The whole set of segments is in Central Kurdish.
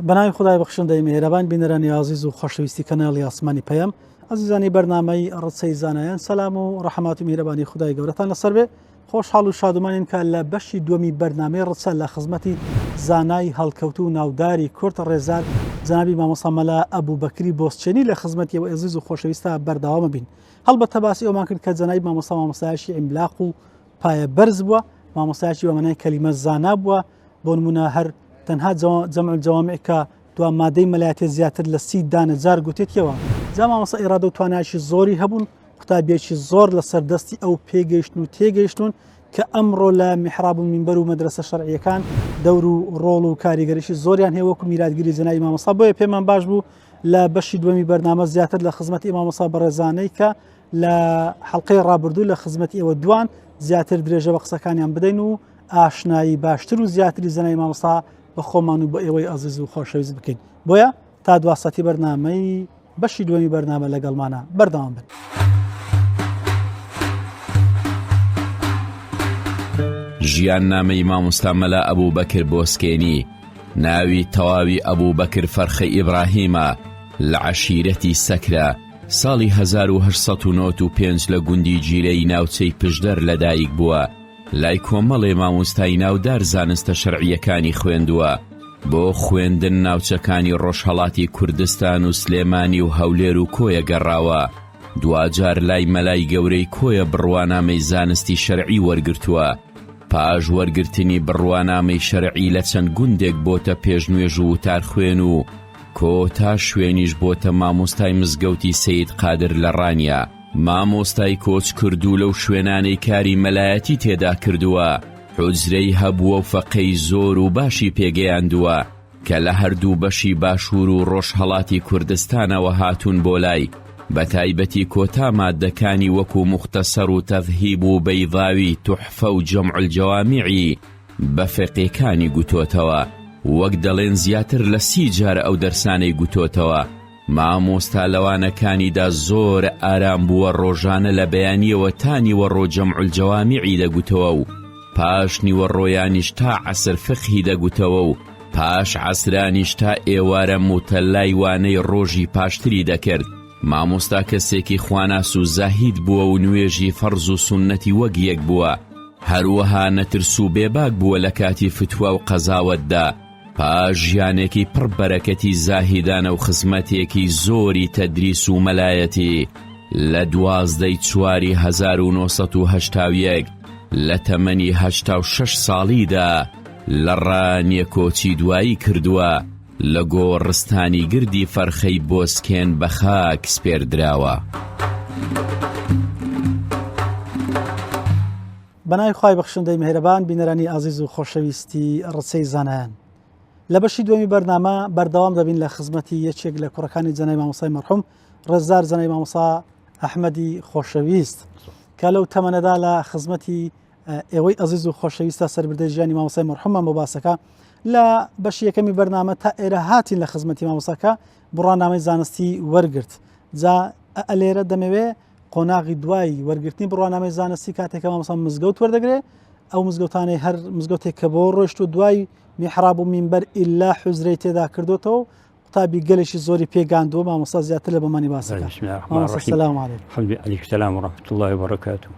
بەناوی خودای بەخشندەی میهرەبان بینەرانی ئازیز و خۆشەویستی کەناڵی ئاسمانی پەیام ئەزیزانی بەرنامەی ڕچەی زانایان سەلام و ڕەحمات و میهرەبانی خودای گەورەتان لەسەر بێ خۆشحاڵ و شادومانین کە لە بەشی دووەمی بەرنامەی ڕچە لە خزمەتی زانای هەڵکەوتوو و ناوداری کورد ڕێزدار جەنابی مامۆستا مەلا ئەبوبەکری بۆسچێنی لە خزمەتی ئەو ئەزیز و خۆشەویستە بەردەوامە بین هەڵبەتە باسی ئەومان کرد کە جەنابی مامۆستا مامۆستایەکی عیملاق و پایە بەرز بووە مامۆستایەکی بە مانای کەلیمە زانا بووە بۆ نمونە هەر تەنها جەمع الجوامع کە دوا مادەی مەلایەتێ زیاتر لە سی دانە جار گوتێتیەوە جا مامۆستا ئیرادە و توانایەکی زۆری هەبوون قوتابیەکی زۆر لەسەر دەستی ئەو پێگەیشتن و تێگەیشتون کە ئەمڕۆ لە میحراب و مینبەر و مەدرەسە شەرعیەکان دەور و ڕۆڵ و کاریگەریی زۆریان هەیە وەکو میراتگری جەنابی مامۆستا بۆیە پێمان باش بوو لە بەشی دووەمی بەرنامە زیاتر لە خزمەتی مامۆستا بەڕێزانەی کە لە حەڵقەی ڕابردوو لە خزمەتی ئێوە دوان زیاتر درێژە بە قسەکانیان بدەین و ئاشنایی باشتر و زیاتری زەنای مامۆستا بە خۆمان و بە ئێوەی ئازیز و خۆشەویست بکەین بۆیە تا دواسەتی بەرنامەی بەشی دووەمی بەرنامە لەگەڵمانە بەردەوام بن. ژیاننامەی مامۆستا مەلا ئەبوبەکر بۆسکێنی ناوی تەواوی ئەبوبەکر فەرخە ئیبراهیمە لە عەشیرەتی سەکرە ساڵی 1895 لە گوندی جیرەی ناوچەی پشدەر لەدایک بووە لای کۆمەڵێ مامۆستای ناودار زانستە شەرعییەکانی خوێندووە، بۆ خوێندن ناوچەکانی ڕۆژهەڵاتی کوردستان و سلێمانی و هەولێر و کۆیە گەڕاوە، دواجار لای مەلای گەورەی کۆیە بڕوانامەی زانستی شەرعی وەرگرتووە، پاش وەرگرتنی بڕوانامەی شەرعی لە چەند گوندێک بۆتە پێشنوێژ و وتارخوێن و کۆتا شوێنیش بۆتە مامۆستای مزگەوتی سەید قادر لە ڕانیە. مامۆستای کۆچکردوو لەو شوێنانەی کاری مەلایەتی تێدا کردووە، حوجرەی هەبووە و فەقێی زۆر و باشی پێگەیاندووە کە لە هەردوو بەشی باشوور و ڕۆژهەڵاتی کوردستانەوە هاتوون بۆ لای، بەتایبەتی کۆتا ماددەکانی وەکوو موختەسەر و تەذهیب و بەیضاوی توحفە و جمع الجوامعی بە فەقێکانی گوتۆتەوە، وەک دەڵێن زیاتر لە سی جار ئەو دەرسانەی گوتۆتەوە. مامۆستا لەوانەکانیدا زۆر ئارام بووە ڕۆژانە لە بەیانیەوە تا نیوەڕۆ جەمع الجوامعی دەگوتەوە و پاش نیوەڕۆیانیش تا عەسر فقهی دەگوتەوە و پاش عەسرانیش تا ئێوارە موتەلای وانەی ڕۆژی پاشتری دەکرد مامۆستا کەسێکی خواناس و زاهید بووە و نوێژی فەڕز و سوننەتی وەک یەک بووە هەروەها نەترس و بێباک بووە لە کاتی فتوا و قەزاوەتدا پاش ژیانێکی پڕ بەرەکەتی زاهیدانە و خزمەتێکی زۆری تەدریس و مەلایەتی لە دوازدەی چواری 1981 لە تەمەنی 86 ساڵیدا لە ڕانیە کۆچی دوایی کردووە لە گۆڕستانی گردی فەرخەی بۆسکێن بە خاک سپێردراوە. بەناوی خوای بەخشندەی میهرەبان بینەرانی ئازیز و خۆشەویستی ڕچەی زانایان لە بەشی دووەمی بەرنامە بەردەوام دەبین لە خزمەتی یەکێک لە کوڕەکانی جەنای مامۆسای مەرحوم ڕێزدار جەنای مامۆسا ئەحمەدی خۆشەویست کە لەو تەمەنەدا لە خزمەتی ئێوەی ئەزیز و خۆشەویستە سەربردەی ژیانی مامۆسای مەرحوممان بۆ باسەکە لە بەشی یەکەمی بەرنامە تا ئێرە هاتین لە خزمەتی مامۆساکە بڕوانامەی زانستی وەرگرت جا ئەلێرە دەمەوێ قۆناغی دوای وەرگرتنی بڕوانامەی زانستی کاتێک کە مامۆستا مزگەوت وەردەگرێ ئەو مزگەوتانەی هەر مزگەوتێک کە بۆ ڕۆشت و دوای میحراب و مینبەر ئیلا حوجرەی تێدا کردوتەوە قوتابی گەلێکی زۆری پێگاندووە مامۆستا زیاتر لە بەمانی باسەکە سلام عليكم السلام ورحمة الله وبركاته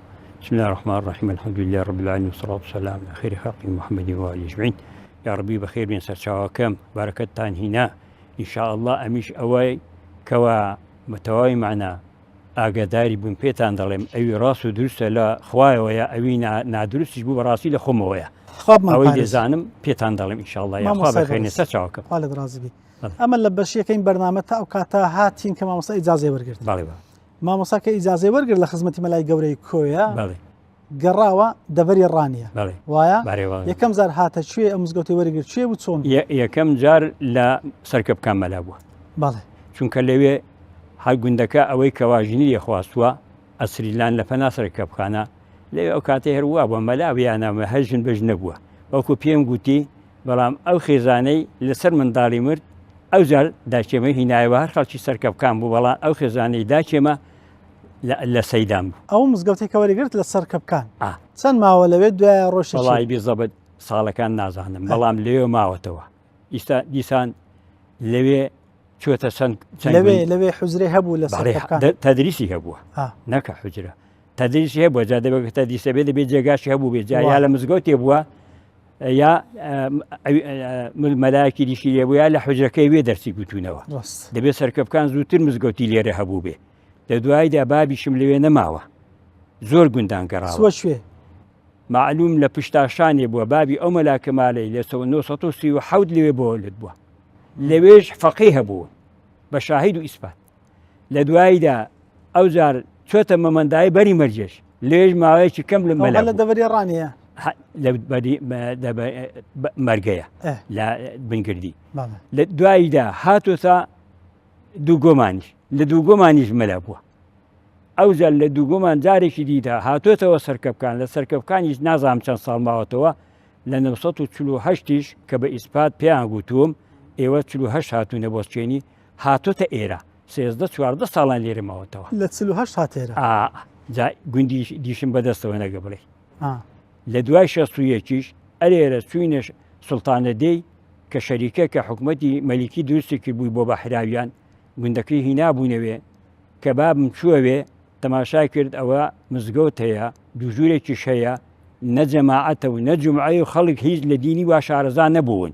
بسم الله الرحمن الرحيم الحمد لله رب العالمين والصلاة والسلام على خير خلق محمد وآله أجمعين يا ربي بخير بين سەرچاوەکەم بارەکەتتان هینا إن شاء الله ئەمیش ئەوەی کەوا بە تەواوی مەعنا ئاگاداری بوون پێتان دەڵێم ئەوی ڕاست و دروستە لە خوایەوەیە ئەوی نادروستیش بوو بەڕاستی لە خۆمەوەیە ئەوەی دەزانم پێتان دەڵێم ئینشاءاللە یاخوا بەخێنێ سەر چاوەکەم خوا لێت ڕازی بی ئەمە لە بەشیەکەین بەرنامە تا ئەو کاتە هاتین کە مامۆستا ئیجازەی وەرگرت بەڵێ بەڵێ. مامۆستا کە ئیجازەی وەرگرت لە خزمەتی مەلای گەورەی کۆیە بەڵێ گەڕاوە دەڤەری ڕانیە بەڵێ وایە بەرێ وایە. یەکەم جار هاتە کوێ ئەم مزگەوتی وەرگرت کوێ بوو چۆن یە- یەکەم جار لە سەرکەپکان مەلا بووە بەڵێ چونکە لەوێ هەر گوندەکە ئەوەی کەوا ژنی لێ خواستووە ئەسریلان لە پەنا سەرکەپخانە لەوێ ئەو کاتەی هەر وا بووە مەلا بیانە هەر ژن بەژ نەبووە بەڵکو پێم گوتی بەڵام ئەو خێزانەی لەسەر منداڵی مرد ئەو جار داکێمەی هینایەوە هەر خەڵکی سەرکەپکان بوو بەڵام ئەو خێزانەی داکێمە لە سەیدان بوو. ئەو مزگەوتەی کە وەریگرت لە سەر کەپکان چەند ماوە لەوێ دوایە ڕۆشتە وەڵی بیزەبت ساڵەکان نازانم بەڵام لەوێ ماوەتەوە ئیستا دیسان. لەوێ چۆتە چەند لەوێ لەوێ حوجرەی هەبوو لە تەدریسی هەبووە نەکە حوجرە تەدریسی هەبووە جا دەبێت تەدریسە بێ دەبێت جێگاشی هەبوو بێ جا یا لە مزگەوتێ بووە یا مەلایەکی دیشی لێ بوو یا لە حوجرەکەی وێ دەرسی گوتونەوە دەبێت سەرکەپکان زووتر مزگەوتی لێرە هەبوو بێ لە دواییدا بابیشم لەوێ نەماوە زۆر گوندان گەڕاوە شوێ معلوم لە پشتاشانێ بووە بابی ئەو مەلا کەمالەی لە 1937 لەوێ بۆ لت بووە لەوێش فەقی هەبوو بە شاهید و ئیسپات لە دواییدا ئەوجار چۆتە مەمەندای بەری مەرجێش لێژ ماوەیەکی کەم لە مەلا لە دەڤەری ڕانیە لە بەری مەرگەیە لە بنگردی لە دواییدا هاتۆتە دووگۆمانیش لە دووگۆمانیش مەلا بووە ئەوجار لە دووگۆمان جارێکی دیدا هاتۆتەوە سەرکەپکان لە سەرکەپکانیش نازانم چەند ساڵ ماوەتەوە لە 1940 یش کە بە ئیسپات پێیان گوتووم ئێوە 48 هاتوونە بۆ چێنی هاتۆتە ئێرە سێزدە چواردە ساڵان لێرە ماوەتەوە لە 48 هاتێرە جا گوندی دیشم بەدەستەوە نەگە بڵێ لە دوای 61یش ئەرێرە چوینەش سوڵتانە دێی کە شەریکە کە حکوومەتی مەلیکی دروستی کردبووی بۆ بەحراویان گوندەکەی هینابوونەوێ کە بابم چووەوێ تەماشای کرد ئەوە مزگەوت هەیە دوو ژوورێکیش هەیە نە جەماعەتە و نە جومعەی و خەڵک هیچ لە دینی وا شارەزا نەبوون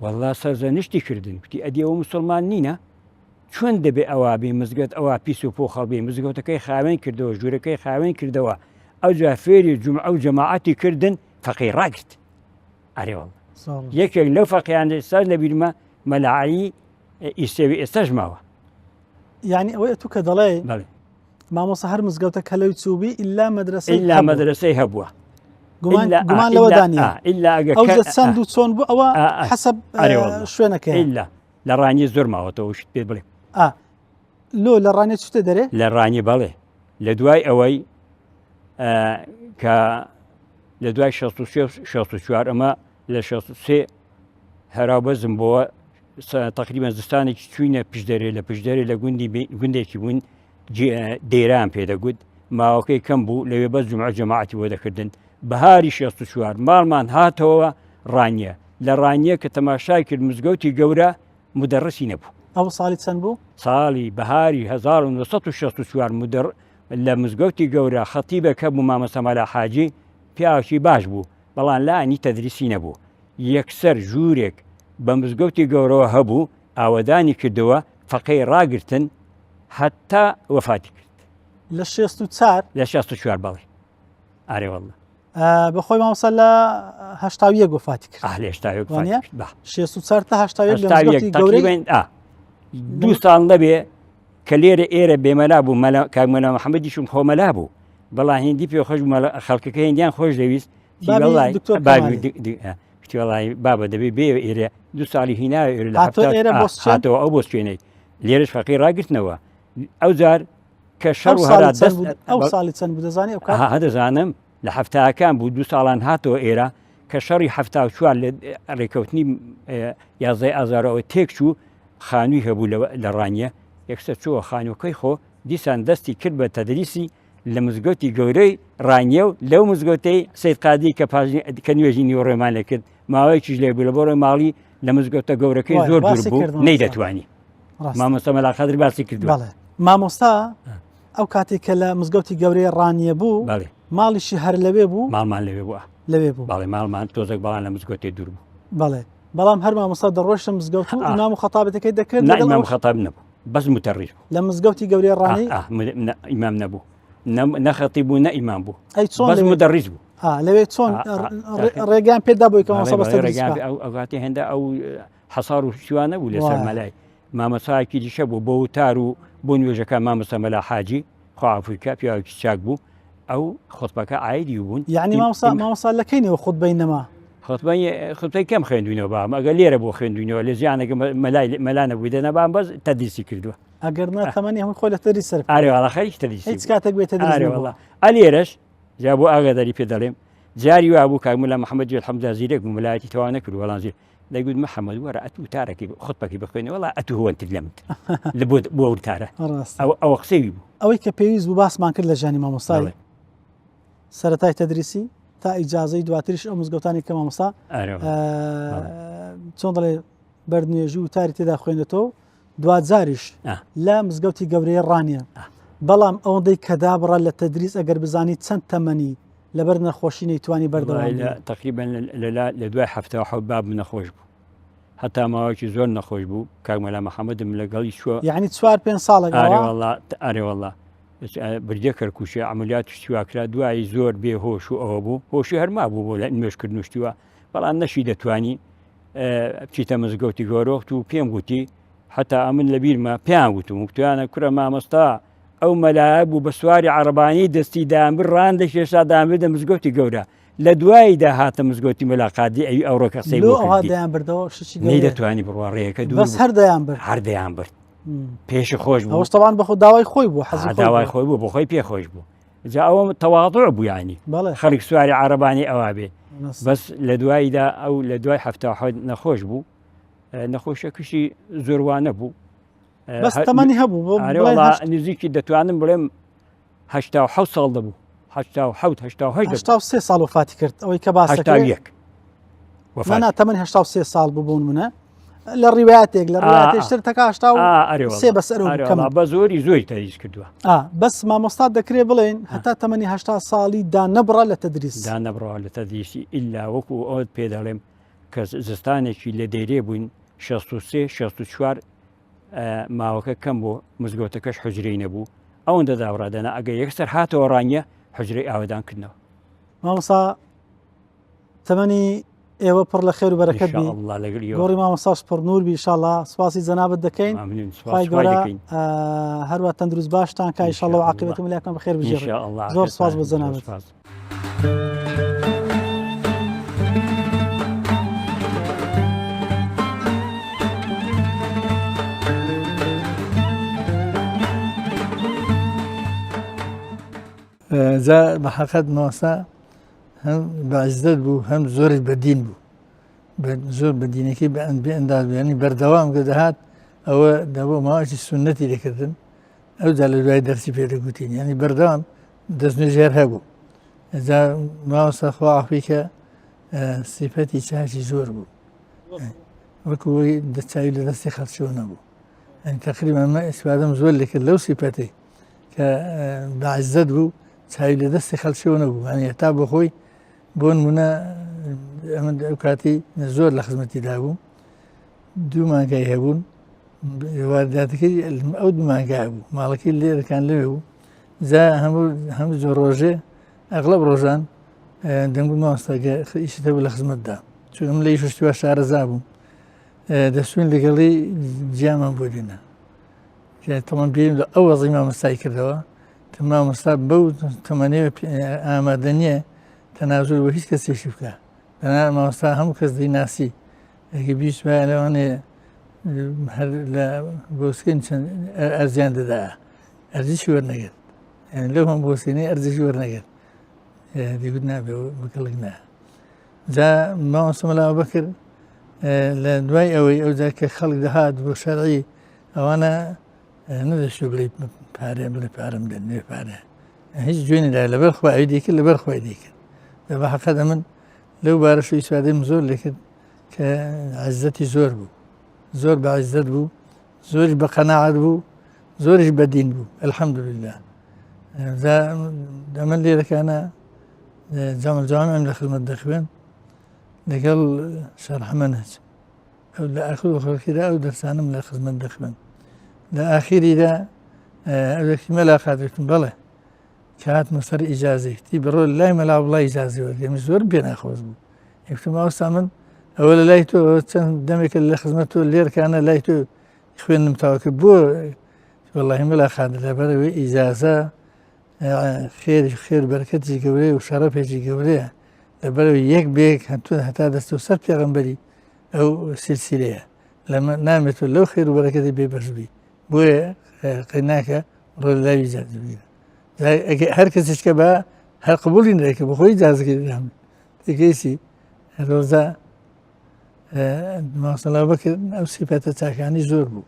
والله سەرزەنشتی کردن کوتی ئەدی ئەوە مسلمان نینە چۆن دەبێ ئەوە بێ مزگەت ئەوە پیس و پۆخەڵ بێ مزگەوتەکەی خاوێن کردەوە ژوورەکەی خاوێن کردەوە ئەو جا فێری جومعە و جەماعەتی کردن فەقی ڕاگرت ئەرێ والله یەکێک لەو فەقیان ئێستا لە بیرمە مەلاعی ئیسێوی ئێستاش ماوە یعنی ئەوەی تو کە دەڵێ مامۆسا هەر مزگەوتە کە لەوی چوبی ئللا مەدرسە ئللا مەدرسەی هەبووە گومان لەوەدانە ئللا چەند و چۆن بوو ئەوە حەسب شوێنەکە ئللا لە ڕانیە زۆر ماوەتەوە شت پێ بڵێ لۆ لە ڕانیە چتە دەرێ لە ڕانیە بەڵێ لە دوای ئەوەی کە لە دوای 64 ئەمە لە 63 هەراوبەزم بۆوە تقریبا زستانێکی چوینە پشدەرێ لە پشدەرێ لە گوندی گوندێکی بوون دێران پێدەگوت ماوەکەی کەم بوو لەوێ بەس جمعە جەماعەتی بۆ دەکردن بەهاری 64 ماڵمان هاتەوە ڕانیە لە ڕانیە کە تەماشای کرد مزگەوتی گەورە مدەڕسی نەبوو. ئەوە ساڵی چەند بوو؟ ساڵی بەهاری 1964 مدەڕ لە مزگەوتی گەورە خەتیبێک هەبوو مامۆستا مەلا حاجی پیاوێکی باش بوو بەڵام لانی تەدریسی نەبوو یەکسەر ژوورێک بە مزگەوتی گەورەوە هەبوو ئاوەدانی کردەوە فەقێی ڕاگرتن هەتا وەفاتی کرد. لە 64؟ لە 64 بەڵێ ئارێ واللە. بەخۆی مامۆستا لە 81 وەفاتی کرد. ئاه لە 81 وەفاتی کرد با. 64 تا 81 لە مزگەوتی گەورەی ئا دوو ساڵ نەبێ کە لێرە ئێرە بێمەلا بوو مەلا کاک مەلا محەممەدیشم خۆ مەلا بوو بەڵام هیندی پێ خۆش خەڵکەکە هیندیان خۆش دەویست بابە دەبێ بێ ئێرە دو ساڵی هینا ئێرە لە هاتەوە ئەو بۆ شوێنەی لێرەش فەقی ڕاگرتنەوە ئەو جار کە شەڕ هەرا دەست ئەو ساڵی چەند بوو دەزانی ئەو کات دەزانم لە هەفتاکان بوو دو ساڵان هاتەوە ئێرە کە شەڕی هەفتا چوار لە ڕێکەوتنی یازدەی ئازارەوە تێکچوو خانووی هەبوو لە ڕانیە یەکسەر چووە خانووەکەی خۆ دیسان دەستی کرد بە تەدریسی لە مزگەوتی گەورەی ڕانیە و لەو مزگەوتەی سید قادری کە پاش کە نوێژی نیوەڕۆمان لێ کرد ماوەیەکیش لێ بوو لە بۆڕۆی ماڵی لە مزگەوتە گەورەکەی زۆر دوور بوو نەیدەتوانی مامۆستا مەلا قادر باسی کردووە مامۆستا ئەو کاتێک کە لە مزگەوتی گەورەی ڕانیە بوو ماڵیشی هەر لەوێ بوو ماڵمان لەوێ بووە لەوێ بوو بەڵێ ماڵمان تۆزێک بەڵام لە مزگەوتێ دوور بوو بەڵێ بەڵام هەر مامۆستا دەڕۆشتە مزگەوت و ئیمام و خەتابەتەکەی دەکرد لەگەڵ ئیمام خەتاب نەبوو بەس متەڕیز بوو لە مزگەوتی گەورەی ڕانەی ئیمام نەبوو نە خەتیب بوو نە ئیمام بوو ئەی چۆن بەس مدەڕیز بوو لەوێ چۆن ڕێگان پێدا بووی کە مامۆستا بەس ڕێگان ئەو کاتی هێندە ئەو حەسار و شتیوانە بوو لەسەر مەلای مامەسایەکی دیشە بوو بۆ وتار و بۆ نوێژەکە مامەسا مەلا حاجی خوا عەفوی کا پیاوێکی چاک بوو ئەو خۆتبەکە عایدی بوون یعنی مامۆستا مامۆستا لە کەینەوە خوتبەی نەما خۆتبەی خوتبەی کەم خوێندوینەوە بام ئەگەر لێرە بۆ خوێندوینەوە لە زیانەکە مەلای مەلا نەبووی دەنا بام بەس تەدریسی کردووە ئەگەر نا تەمەنی هەموو خۆی لە تەدریس سەرف ئارێ واڵا خەریکی تەدریسی هیچ کاتێک بێ تەدریس ئارێ واڵا ئەلێرەش جا بۆ ئاگاداری پێ دەڵێم جاری وا بوو کاک ملا محەممەد جێل حەمزا زیرەک بوو ملایەتی تەواو نەکرد وەڵام زیر دەیگوت محەممەد وەرە ئەتوو تارەکەی خۆت بخوێنێ وەڵا ئەتوو هەوەنتر لە من لە بۆ بۆ ئەو تارە ئەو ئەوە قسەی بوو ئەوەی کە پێویست بوو باسمان کرد لە ژیانی مامۆستای سەرەتای تەدریسی تا ئیجازەی دواتریش ئەو مزگەوتانی کە مامۆستا چۆن دەڵێ. بەرنوێژی وتاری تێدا خوێنێتەوە دواجاریش لە مزگەوتی گەورەی ڕانیە بەڵام ئەوەندەی کە دابڕا لە تەدریس ئەگەر بزانی چەند تەمەنی لەبەر نەخۆشی نەیتوانی بەردەوام تقریبا لە دوای 77 باب نەخۆش بوو هەتا ماوەکی زۆر نەخۆش بوو کاک مەلا محەممەدم لەگەڵی چوە یعنی چوار پێ ساڵە ئارێوەڵا بردە کەرکوشی عملیات شتیواکرا دوایی زۆر بێ هۆش و ئەوە بوو هۆشی هەرما بوو بۆ لە نوێشکردن شتیوە بەڵام نەشی دەتوانی بچیتە مزگەوتی گۆرۆخت و پێم گوتی حتا ئەمن لە بیرمە پێیان گوتم وتویانە کورە مامۆستا ئەو مەلایە بوو بە سواری عربانی دەستی دامبر ڕان دەکێشا دامبردە مزگەوتی گەورە لە دواییدا هاتە مزگەوتی مەلا قادری ئەوی ئەوڕۆکە قسەی بۆ کردی دەیان بردەوە شتێکی گەورەیە. نەیدەتوانی بڕوا ڕێیەکە دوور بەس بوو. هەر دەیان برد. هەر دەیان برد پێشی خۆش بوو ئەوەش تەوان بەخۆ داوای خۆی بوو حەزی خۆی داوای بوو. خۆی بوو بۆ خۆی پێ خۆش بوو جا ئەوە تەواضع بوو یانی بەڵێ خەڵک سواری عەرەبانی ئەوا بێ ڕاست. بەس لە دواییدا ئەو لە دوای 77 نەخۆش بوو نەخۆشەکەشی زۆروانە بوو بەس تەمەنی هەبوو بۆ ئارێ بڵێن وەڵا هەشت نزیکی دەتوانم بڵێم 87 ساڵ دەبوو 87 88 دەبوو. 83 ساڵ وەفاتی کرد ئەوەی کە باس دەکرێت 81 وەفات نا تەمەنی 83 ساڵ بوو بۆ نمونە لە ڕیواتێک لە ڕیواتێک تر تەکا 83 بەسەر کەم بە زۆری زۆری تەدریس کردووە بەس مامۆستا دەکرێ بڵێن هەتا تەمەنی 80 ساڵی دا نەبڕە لە تەدریس دا نەبڕەوە لە تەدریسی ئللا وەکو ئەوت پێ دەڵێم کە زستانێکی لە دێرێ بووین 63 64 ماوەکە کەم بوو مزگەوتەکەش حجرەی نەبوو ئەوەندە داوڕادەنا ئەگەر یەکسەر هاتەوە ڕانیە حجرەی ئاوەدان کردنەوە. مامۆستا تەمەنی ئێوە پڕ لە خێر و بەرەکەت بی گۆڕی مامۆستاش پڕ نور بی ئینشاءاللە سپاسی جەنابت دەکەین خوای گەورە هەروە تەندروست باشتان کا ئینشاءاللە و عاقبەتی ملاکان بەخێر بژێڕێ زۆر سپاس بۆ جەنابت. جا بە حەقەت مامۆستا هەم بە عیزەت بوو هەم زۆریش بە دین بوو زۆر بە دینەکەی بە بێ ئەنداز بوو یعنی بەردەوام کە دەهات ئەوە دەبوو ماوەیەکی سوننەتی دەکردن ئەو جا لە دوای دەرسی پێ دەگوتین یعنی بەردەوام دەستنوێژ هەر هەبوو جا مامۆستا خوا عەفوی کە سیفەتی چاکی زۆر بوو وەکو ئەوەی دەچوی لە دەستی خەڵکیەوە نەبوو یعنی تقریبا من ئیسفادەم زۆر لێکرد لەو سیفەتەی کە بە عیزەت بوو چاوی لە دەستی خەڵکیەوە نەبوو یعنی هەتا بۆ خۆی بۆ نمونە ئەمن ئەو کاتی زۆر لە خزمەتی دابوو دوو مانگای هەبوون وارداتەکەی ئەو دوو مانگای بوو ماڵەکەی لێرەکان لەوێ بوو جا هەموو هەموو زۆر ڕۆژێ ئەغلب ڕۆژان دەنگوت مامۆستا ئیشت هەبوو لە خزمەتدا چون من لە ئیش شتیوا شارەزا بووم دەچوین لەگەڵی جیامان بۆ دێنا تەمان بیرم لە ئەو وەزی مامۆستای کردەوە کە مامۆستا بەو تەمەنەوە ئامادە نییە تەنازول بۆ هیچ کەسێکی بکە دەنا مامۆستا هەموو کەس دەیناسی ئەگە بیست وایە لەوانەیە هەر لە بۆسکن چەند ئەرزیان دەدا ئەرزیشی وەرنەگرت یعنی لەو هەم بۆسینەی ئەرزیشی وەرنەگرت دەگوت نابێ بکەڵک نا جا مامۆستا مەلا ئەبوبەکر لە دوای ئەوەی ئەو جا کە خەڵک دەهات بۆ شەرعی ئەوانە نەدەشتوو بڵێ پارێ بڵێ پارەم دەن نوێ پارە هیچ جوێنی دا لەبەر خوا ئەوی دیکرد لەبەر خۆی دیکرد بە حەقەت ئەمن لەو بارەش ئیسفادەیم زۆر لێکرد کە عزەتی زۆر بوو زۆر بە عزەت بوو زۆریش بە قەناعەت بوو زۆریش بە دین بوو الحەمدلله ئەمن لێرەکانە جامع جامعم لە خزمەت دەخوێن لەگەڵ شەرح مەنهەج ئەو لە ئاخر و خەڵکیدا ئەو دەرسانم لە خزمەت دەخوێن لە ئاخیریدا ئەوێکی مەلا قادرتم بەڵێ کە هاتمە سەر ئیجازەی تی بڕۆ لای مەلا وڵای ئیجازەی وەرگرم زۆر پێ ناخۆش بوو یەکتم ئاوسا من ئەوە لە لای تۆ چەند دەمێکە لە خزمەت تۆ لێرکانە لای تۆ خوێندم تاوکە بۆ وەڵی مەلا قادر لەبەرەوەی ئیجازە خێر خێر بەرکەتی گەورەیە و شەرەفێکی گەورەیە لەبەرەوەی یەک بێک هەتو هەتا دەست و سەر پێغەمبەری ئەو سلسلەیە لەمە نامێت و لەو خێر و بەرەکەتی بێ بەش بی بۆیە قەیناکە ڕۆ لاوی جازە بگرە هەر کەسیش کە بە هەر قبولی نەکە بەخۆی جازەکەی دام تێگەیسی ڕۆزا ماسەلا بکرد ئەو سیفەتە چاکانی زۆر بوو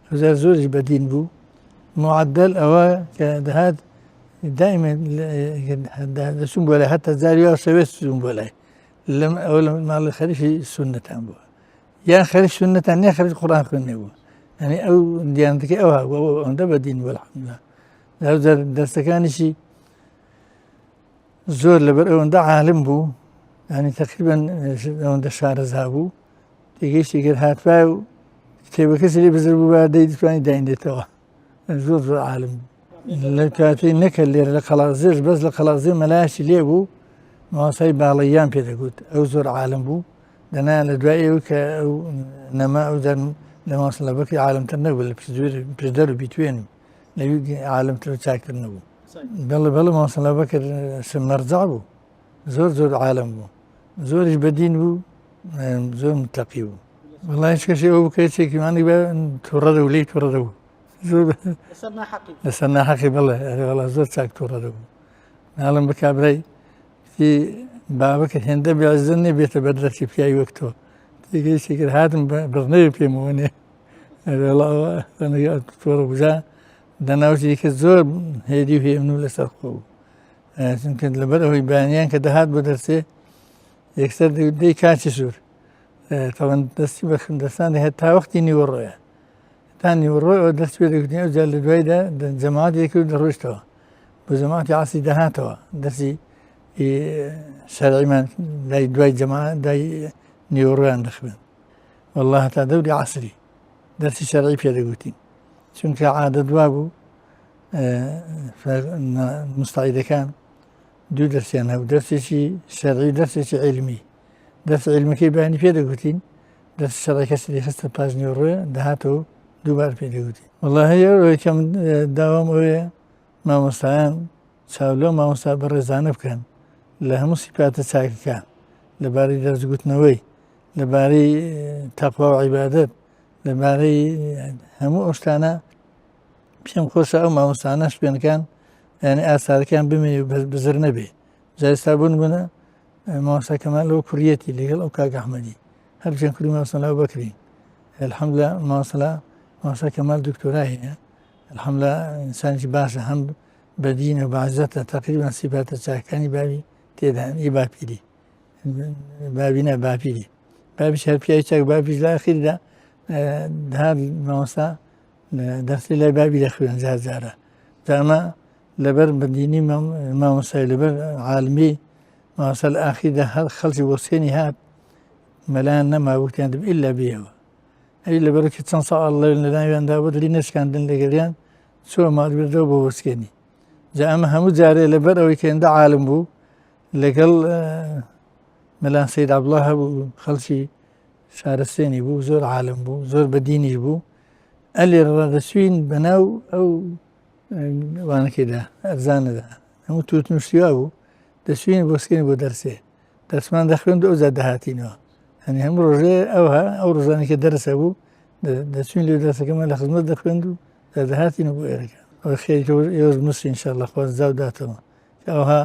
ئەوجار زۆریش بەدین بوو معدل ئەوە کە دەهات دائما دەچوون بۆ لای هەتا جاری وا شەوێت چوون بۆ لای لەم ئەوە لە ماڵی خەریکی سوننەتان بووە. یان خەریک سوننەتان نیە خەریک قورئان خوێندنێ بوو یعنی ئەو دیانەتەکەی ئەوها بوو ئەو ئەوەندە بە دین بوو الحمدلله دەرسەکانیشی زۆر لەبەر ئەوەندە عالم بوو ینی تقریبا ئەوەندە شارەزا بوو تێگەیشتی گەر هاتبای و کتێبەکەسی لێ بزر بوو بە دەیتوانی داینێتەوە زۆر زۆر عالم بوو لە کاتی نەکرد لێرە لە قەڵازێش بەس لە قەڵازێ مەلایەکی لێ بوو مامۆستای باڵەیان پێ دەگوت ئەو زۆر عالم بوو دەنا لە دوای ئەو کە ئەو نەما ئەو دەر لە مامۆستا لە بەکری عالمتر نەبوو لە پشدەر و بیتوێن لەوی عالمتر و چاکتر نەبوو بەڵێ بەڵێ مامۆستا لە بەکر مەرجع بوو زۆر زۆر عالم بوو زۆریش بەدین بوو زۆر متەقی بوو وڵای هیچ کەسی ئەو بکە چێکی مانی بە تووڕە دەبوو لێی تووڕە دەبوو زۆر لەسەر ناحەقی بڵێ وڵا زۆر چاک تووڕە دەبوو ناڵم بە کابرای بابەکە هێندە بێزن نێ بێتە بەردەستی پیاوی وەک تۆ تێگەیشتی کرد هاتم بڕنەوی پێمەوە نێ تۆڕە بجا دەناوچی کە زۆر هێدی و هێمن و لەسەر خۆ بوو چونکە لەبەر ئەوەی بەیانیان کە دەهات بۆ دەرسێ یەکسەر دەی کاچی سوور تەوان دەستی بە خوێندەستان هەیە تا وەختی نیوەڕۆیە تا نیوەڕۆ ئەوە دەست پێ دەگوتین ئەو جار لە دوایدا جەماعەت یەکە و دەڕۆیشتەوە بۆ جەماعەتی عاسی دەهاتەوە دەرسی شەرعیمان لای دوای جەماعەت دوای نیوەڕۆیان دەخوێن والله تا دەوری عەسری دەرسی شەرعی پێ دەگوتین چونکە عادەت وا بوو مستعیدەکان دوو دەرسیان هەبوو دەرسێکی شەرعی دەرسێکی علمی دەرسی علمەکەی بەیانی پێ دەگوتین دەرسی شەرعی کەسی دەخستە پاش نیوەڕۆێ دەهاتەوە دووبار پێ دەگوتین وەڵاهی ئەوەی کە من داوام ئەوەیە مامۆستایان چاو لەو مامۆستا بەڕێزانە بکەن لە هەموو سیفاتە چاکەکان لەبارەی دەرسگوتنەوەی لەبارەی تەقوا و عیبادەت لەبارەی هەموو ئەو شتانە پێم خۆشە ئەو مامۆستانە شوێنەکان یعنی ئاسارەکان بمێنێ و بزر نەبێ جا ئێستا بوون بوونە مامۆستا کەمال لەوە کوڕیەتی لەگەڵ ئەو کاک ئەحمەدی هەرچەند کوری مامۆستا لاو بەکرین الحمدلله مامۆستا مامۆستا کەمال دکتۆرا هەیە الحمدلله ئینسانێکی باشە هەم بە دین و بە عیزەتە تقریبا سیفاتە چاکانی باوی تێدان ئی باپیری بابی نا باپیری بابیش هەر پیاوی چاک بابیش لە ئاخیردا دەهات مامۆستا دەستی لای بابی دەخوێن جار جارە جا ئەمە لەبەر بەدینی مامۆستای لەبەر عالمی مامۆستا لە ئاخیردا هەر خەڵکی وەسێنی هات مەلایان نەما وتیان دەب ئیلا بێەوە ئەوی لەبەرکی چەند ساڵ لە ناویاندا بۆ دلی نەشکاندن لەگەڵیان چوە ماڵ بردەوە بۆ وەسکێنی جا ئەمە هەموو جارێ لەبەر ئەوەی کە هێندە عالم بوو لەگەڵ مەلا سید عەبدوڵڵا هەبوو خەڵکی شارستێنی بوو زۆر عالم بوو زۆر بەدینیش بوو ئەلێ ڕادەچوین بەناو ئەو وانەکەیدا ئەرزانەدا هەموو تووت نووسیوا بوو دەچوین بۆ سکێن بۆ دەرسێ دەرسمان دەخوێند ئەو جا دەهاتینەوە هەنی هەموو ڕۆژێ ئەوها ئەو ڕۆژانی کە دەرسە بوو دەچوین لێ دەرسەکەمان لە خزمەت دەخوێند و دەهاتینەوە بۆ ئێرەکە ئەوە خێری ئێوەش بنووسی ئینشاءاللە خوا جواب داتەوە کە ئەوها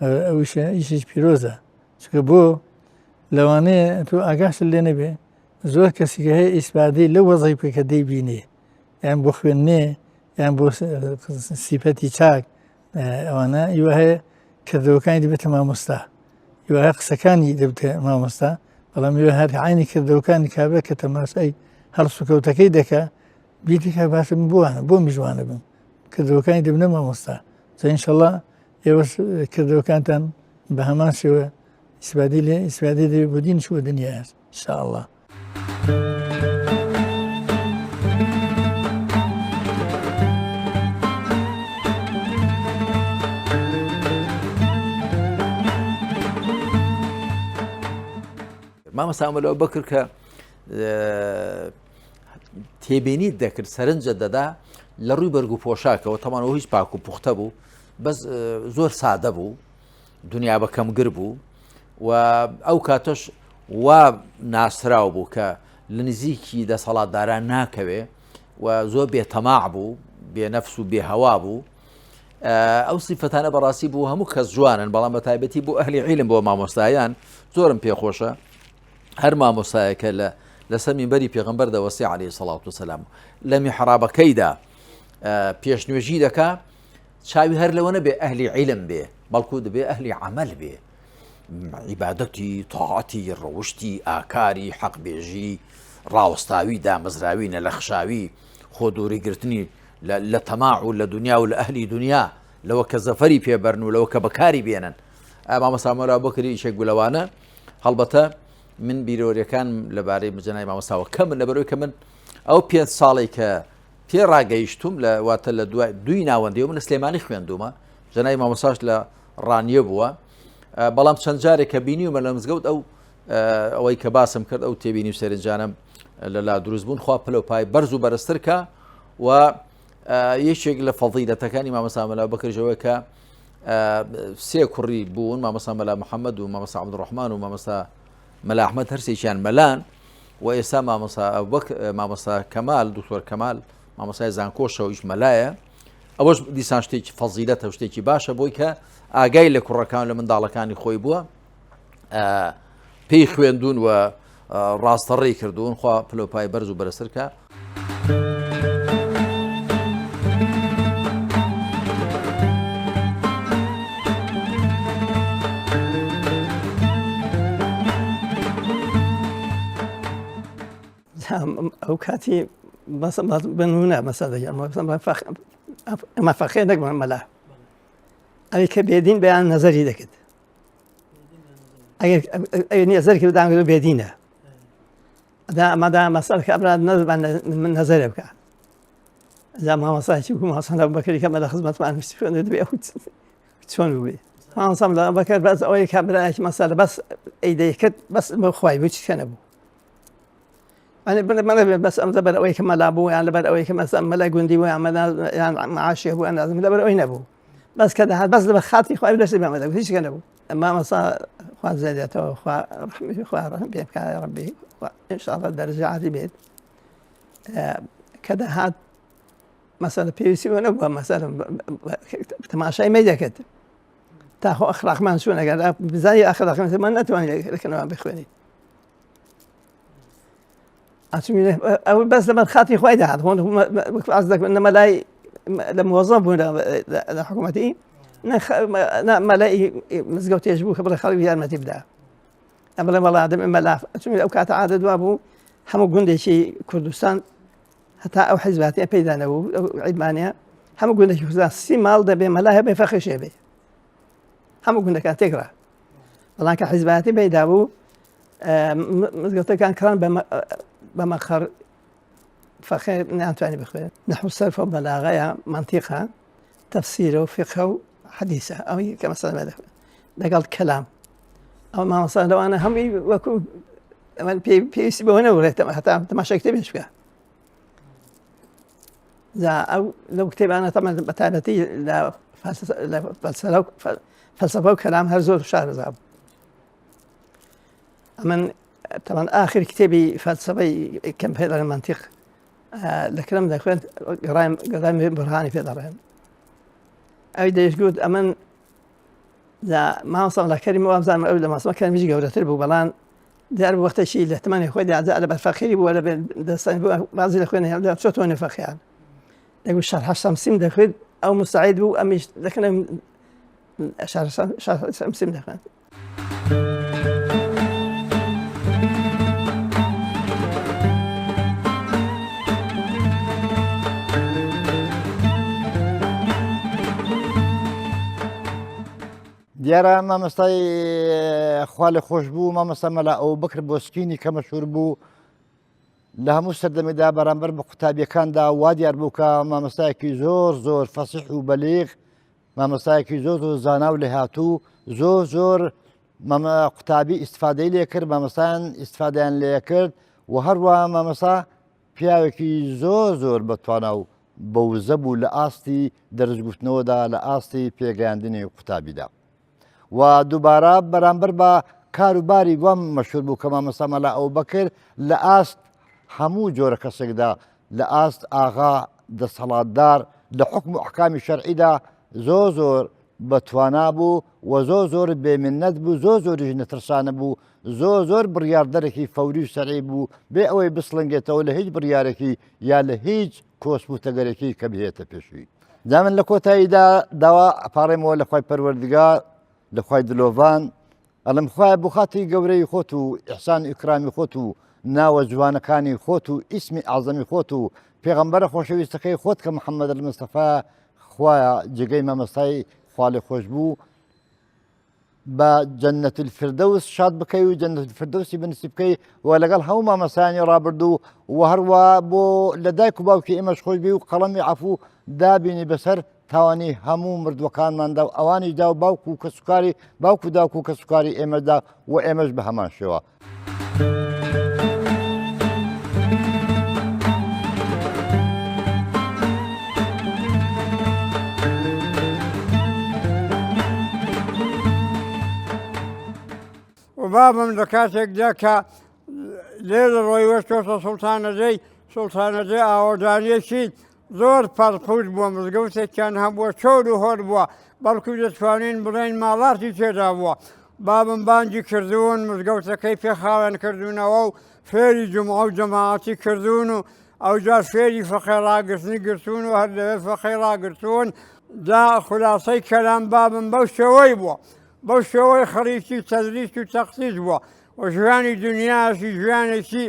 ئەویشە ئیشێکی پیرۆزە چونکە بۆ لەوانەیە تۆ ئاگاشت لێ نەبێ زۆر کەسی کە هەیە ئیسپادەی لەو وەزعی بکە کە دەیبینێ یان بۆ خوێندنێ یان بۆ سیفەتی چاک ئەوانە ئیوە هەیە کردەوەکانی دەبێتە مامۆستا ئیوە هەیە قسەکانی دەبێتە مامۆستا بەڵام ئیوە هەر عینی کردەوەکانی کابرا کە تەماشای هەڵسوکەوتەکەی دەکا بیرتێکا باشە من بۆوانە بۆ میژوانە بم کردەوەکانی دەبنە مامۆستا جا ئینشەڵڵا ئێوەش کردەوەکانتان بە هەمان شێوە ئیسپادەی لێ ئیسپادەی دەبێت بۆ دینیش بۆ دنیایش ئینشاءاللە. مامۆستا عومەر ئەبوبەکر کە تێبینیت دەکرد سەرنجە دەدا لە ڕووی بەرگ و پۆشاکەوە تەمانەوە هیچ پاک و پوختە بوو بەس زۆر سادە بوو دنیا بە کەمگر بوو و ئەو کاتەش وا ناسراو بوو کە لە نزیکی دەسەڵاتداران ناکەوێ و زۆر بێتەماع بوو بێنەفس و بێهوا بوو ئەو سیفەتانە بەڕاستی بوو هەموو کەس جوانن بەڵام بە تایبەتی بۆ ئەهلی عیلم بۆ مامۆستایان زۆرم پێخۆشە هەر مامۆستایەکە لە لەسەر مینبەری پێغمبەر دەوەستی عليه سەڵات و سەلام لە میحرابەکەیدا پێشنوێژی دەکا چاوی هەر لەوە نەبێ ئەهلی عیلم بێ بەڵکو دەبێ ئەهلی عمل بێ. عیبادەتی تاعەتی ڕەوشتی ئاکاری حەقبێژی ڕاوەستاوی دامەزراوی نەلەخشاوی خۆ دووریگرتنی لە تەماع و لە دنیا و لە ئەهلی دنیا لەوە کە زەفەری پێبەرن و لەوە کە بەکاری بێنن مامۆستا مەلا بکری یەکێک بوو لەوانە هەڵبەتە من بیرۆریەکان لەبارەی مجەنای مامۆستاوە کە من لەبەرەوەی کە من ئەو پێ ساڵێک کە پێ ڕاگەیشتوم لە واتە لە دوای دوی ناوەندی من لە سلێمانی خوێندومە جەنای مامۆساش لە ڕانیە بووە بەڵام چەند جارێک کە بینیومە لە مزگەوت ئەو ئەوەی کە باسم کرد ئەو تێبینی و سەرنجانم لە لا دروست بوون خوا پلە و پای بەرز و بەرزترکە و یەکێک لە فەزیلەتەکانی مامۆستا مەلا بەکرژەوە کە سێ کوڕی بوون مامۆستا مەلا محەممەد و مامۆستا عەبدوڕەحمان و مامۆستا مەلا ئەحمەد هەرسێکیان مەلان و ئێستا مامۆستا وەک مامۆستا کەمال دکتۆر کەمال مامۆسای زانکۆشەوە ئیش مەلایە ئەوەش دیسان شتێکی فەزیلەتە شتێکی باشە بۆی کە ئاگای لە کوڕەکان لە منداڵەکانی خۆی بووە پێی خوێندون و ڕاستەڕێی کردوون خوا پلۆپای بەرز و بەرەسەرکە. ئەو کاتی بنونە مەسا دەگەم ئەمە فەقێ نەک مەلا ئەوی کە بێدین بەیان نەزەری دەکرد ئەگەر نەزەر کرد دانگرو بێدینە دا ئەمەدا مەسەل کە ئەمرا نەزبان من نەزەرێ بکە جا مامۆستایەکی بوو مامۆستا لە بەکری کە لە خزمەتمان خوێندێ دەبێ ئەو چۆن بووێ مامۆستام لە بەکر بەس ئەوەی کابرایەکی مەسەلە بەس ئەی دەیکرد بەس بۆ خوای بوو چی نەبوو ئەنێ بەس ئەم لەبەر ئەوەی کە مەلا بوو یان لەبەر ئەوەی کە مەسەل مەلای گوندی بوو یان مەلا یان معاشێ بوو یان لازم لەبەر ئەوەی نەبوو بەس کە دەهات بەس لەبەر خاتری خوای دەستی بە مەلا هیچ نەبوو مامۆستا خوا زێدێتەوە خوا ڕەحمی خوا ڕەحم پێ بکا یا ڕەبی خوا ئینشاءاللە دەرەجە عالی بێت کە دەهات مەسەلە پێویستی بە نەبووە مەسەلە تەماشای مەی دەکرد تا خۆ ئەخلاقمان چۆن ئەگەر بزانی ئەخلاقمان نەتوانین لەکەنەوە بخوێنین ئەو بەس لەبەر خاتی خۆی دەهات خۆن دەکەن مەلای لە مۆزە بوون لە حکوومەتی مەلای مزگەوتێش بوو کە بڵێ خەڵک یارمەتی بدا ئەم بڵێ وەڵا دەم مەلا چون ئەو کاتە عادە دوا بوو هەموو گوندێکی کوردستان هەتا ئەو حیزباتیە پەیدا نەبوو ئەو عیبانە هەموو گوندێکی کوردستان سی ماڵ دەبێ مەلا هەبێ فەخشێ بێ هەموو گوندەکان تێکرا بەڵام کە حیزباتی پەیدا بوو مزگەوتەکان کران بە مەقەڕ فەقێ ناتوانانی بخوێن نحو سەرفە و بەلاغەیە منتیقە تەفسیرە و فقە و حەدیسە ئەوەی کە مەسەلە دەخوێن لەگەڵ کەلام ئەو مامۆستا لەوانە هەمووی وەکو ئەمن پێویستی بەوە نەبوو هەتا تەماشای کتێبێش بکە جا ئەو لەو کتێبانە تەمەن بە تایبەتی لە فەلسەفە و کەلام هەر زۆر شارەزا بوو ئەمن تەمان ئاخر کتێبی فەلسەفەی کەم پێ دەڵێن منتیق لە کرم دەخوێند گەڕایم گەڕایم بڕهانی پێ دەڵێن ئەوی دەیشگوت ئەمن مامۆستا لە کەریم وابزانم ئەو لە مامۆستا کەریمیش گەورەتر بوو بەڵام دیار بوو وەختێکی لە تەمەنی خۆی دا لە بەر فەقیری بووە لە دەستانی بوو بازی لە خوێنە هێڵدا چۆ تۆنی فەقیان دەگوت شەرح شەمسیم دەخوێند ئەو مستعید بوو ئەمیش دەکەنم شەرح شەمسیم دەخوێند دیارە مامۆستای خوا لە خۆش بوو مامۆستا مەلا ئەو بکر بۆسکینی کە مەشهور بوو لە هەموو سەردەمێدا بەرامبەر بە قوتابیەکاندا وا دیار بوو کە مامۆستایەکی زۆر زۆر فەسیح و بەلیغ مامۆستایەکی زۆر زۆر زانا و لێهاتوو زۆر زۆر مەمە قوتابی ئیسفادەی لێ کرد مامۆستایان ئیسفادەیان لێ کرد و هەروە مامۆستا پیاوێکی زۆر زۆر بەتوانا و بە وزە بوو لە ئاستی دەرسگوتنەوەدا لە ئاستی پێگەیاندنی قوتابیدا و دووبارە بەرامبەر بە کاروباری وام مەشهور بوو کە مامۆستا مەلا ئەوبەکر لە ئاست هەموو جۆرە کەسێکدا لە ئاست ئاغا دەسەڵاتدار لە حکم و ئەحکامی شەرعیدا زۆر زۆر بە توانا بوو و زۆر زۆر بێمنەت بوو زۆر زۆریش نەترسانە بوو زۆر زۆر بڕیاردەرێکی فەوری و سەرعی بوو بێ ئەوەی بسڵنگێتەوە لە هیچ بڕیارێکی یا لە هیچ کۆسپ و تەگەرێکی کە بهێتە پێشوی جا من لە کۆتاییدا داوا ئەپاڕێمەوە لە خوای پەروەردگار لە خوای دلۆڤان. ئەڵێم خوایە بۆ خاتری گەورەی خۆت و ئیحسان و ئیکرامی خۆت و ناوە جوانەکانی خۆت و ئیسمی ئەعزەمی خۆت و پێغەمبەرە خۆشەویستەکەی خۆت کە محەممەد المستەفا خوایە جێگەی مامەستای خوالێخۆشبوو بە جەنەت الفردەوس شاد بکەی و جەنەت الفردەوسی بنسی بکەی و لەگەڵ هەموو مامەسانی ڕابردوو و هەروە بۆ لە دایک و باوکی ئێمەش خۆش بی و قەڵەمی عەفو دابینی بەسەر تاوانی هەموو مردووەکانماندا و ئەوانی دا و باوک و کەسوکاری باوک و داوک و کەسوکاری ئێمەدا و ئێمەش بە هەمان شێوە. و بابم لە کاتێکدا کە لێرە ڕۆیوە چۆتە سوڵتانەدەی سوڵتانەدەی ئاوەدانیەکی زۆر پەڕپوت بووە مزگەوتێکیان هەبووە چۆر و هۆر بووە بەڵکو دەتوانین بڵێین ماڵاتی تێدا بووە بابم بانگی کردوون مزگەوتەکەی پێ خاوێن کردوونەوە و فێری جومعە و جەماعەتی کردوون و ئەوجا فێری فەقێ ڕاگرتنی گرتوون و هەر لەوێ فەقێی ڕاگرتوون جا خولاسەی کەلام بابم بەو شێوەی بووە بەو شێوەی خەریکی تەدریس و تەقسیس بووە و ژیانی دنیاشی ژیانێکی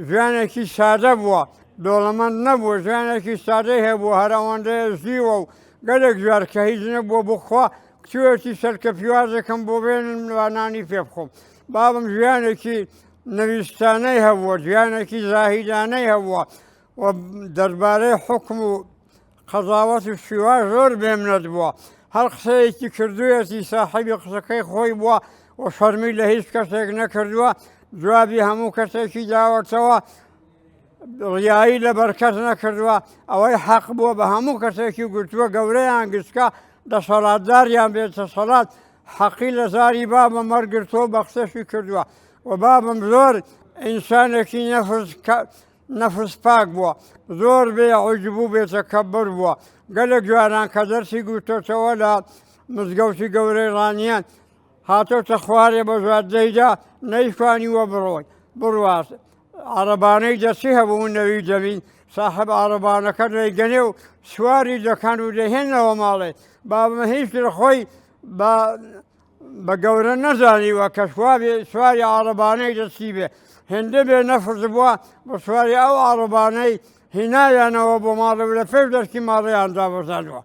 ژیانێکی سادە بووە، دەوڵەمەند نەبووە، ژیانێکی سادەی هەبووە، هەر ئەوەندەیە ژیوە و گەلێک جار کە هیچ نەبووە بخوا، کتوێتی سەرکە پیوازێکم بۆ بێنن با نانی پێ بخۆم. بابم ژیانێکی نەویستانەی هەبووە، ژیانێکی زاهیدانەی هەبووە و دەربارەی حوکم و قەزاوەت و شیوا زۆر بێمنەت بووە، هەر قسەیەکی کردوویەتی ساحێبی قسەکەی خۆی بووە و شەرمی لە هیچ کەسێک نەکردووە، جوابی هەموو کەسێکی داوەتەوە، ڕیایی لەبەر کەس نەکردووە، ئەوەی حەق بووە بە هەموو کەسێکی گوتووە گەورەیان گچکە دەسەڵاتداریان بێ دەسەڵات حەقی لە زاری بابم وەرگرتووە بە قسەشی کردووە و بابم زۆر ئینسانێکی نەفس نەفس پاک بووە زۆر بێ عوجب و بێ تەکەبور بووە گەلێک جاران کە دەرسی گوتۆتەوە لە مزگەوتی گەورەی ڕانیە هاتۆتە خوارێ بە جادەیدا نەیتوانیوە بڕۆی بڕوات عەرەبانەی دەستی هەبوو نەوی دەبین ساحب عەرەبانەکە دەیگەنێ و سواری دەکەن و دەهێنەوە ماڵێ بابم هیچ لە خۆی بە بە گەورە نەزانیوە کە سواری عەڕەبانەی دەستی بێ هێندە بێ نەفس بووە بە سواری ئەو عەڕەبانەی هینایانەوە بۆ ماڵێ و لە پێش دەرکی ماڵیان دابەزاندوە.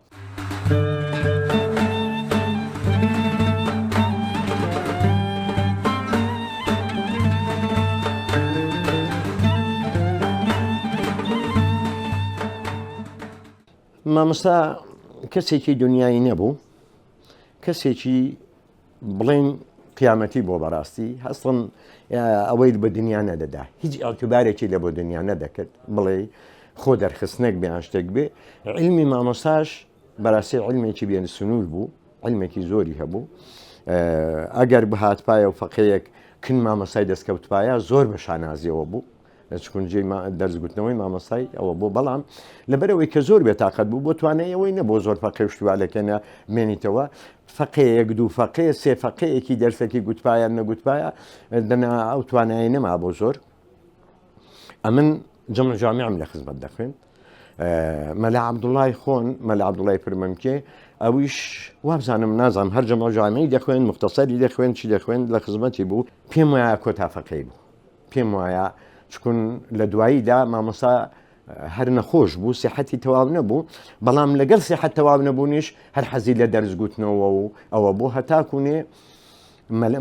مامۆستا کەسێکی دنیایی نەبوو کەسێکی بڵێن قیامەتی بۆ بەڕاستی هەستم ئەوەی بە دنیا نەدەدا هیچ ئەتوبارێکی لە بۆ دنیا نەدەکرد بڵێ خۆ دەرخستنێک بێ شتێک بێ علمی مامۆساش بەڕاستی علمێکی بێن سنوور بوو علمێکی زۆری هەبوو ئەگەر بهاتپایە و فەقەیەک کن مامۆسای دەستکەوتپایە زۆر بە شانازیەوە بوو چکون جێی دەرس گوتنەوەی مامۆستای ئەوە بۆ بەڵام لەبەرەوەی کە زۆر بێتاقەت بوو بۆ توانای ئەوەی نەبوو زۆر فەقێ و شتوالەکەنە مێنیتەوە فەقێیەک دوو فەقێ سێ فەقێیەکی دەرسێکی گوتپایان نەگوتپایە دەنا ئەو توانایی نەما بۆ زۆر ئەمن جەمع جامیعم لە خزمەت دەخوێن مەلا عەبدوڵای خۆن مەلا عەبدوڵای پرمەمکێ ئەویش وابزانم نازانم هەر جەمع جامیعی دەخوێن مختصری دەخوێن چی دەخوێن لە خزمەتی بوو پێم وایە کۆتا فەقێی بوو پێم وایە چکون لە دواییدا مامۆستا هەر نەخۆش بوو سیحەتی تەواو نەبوو بەڵام لەگەڵ سیحەت تەواو نەبوونیش هەر حەزی لە دەرس گوتنەوە و ئەوە بۆ هەتاکوونێ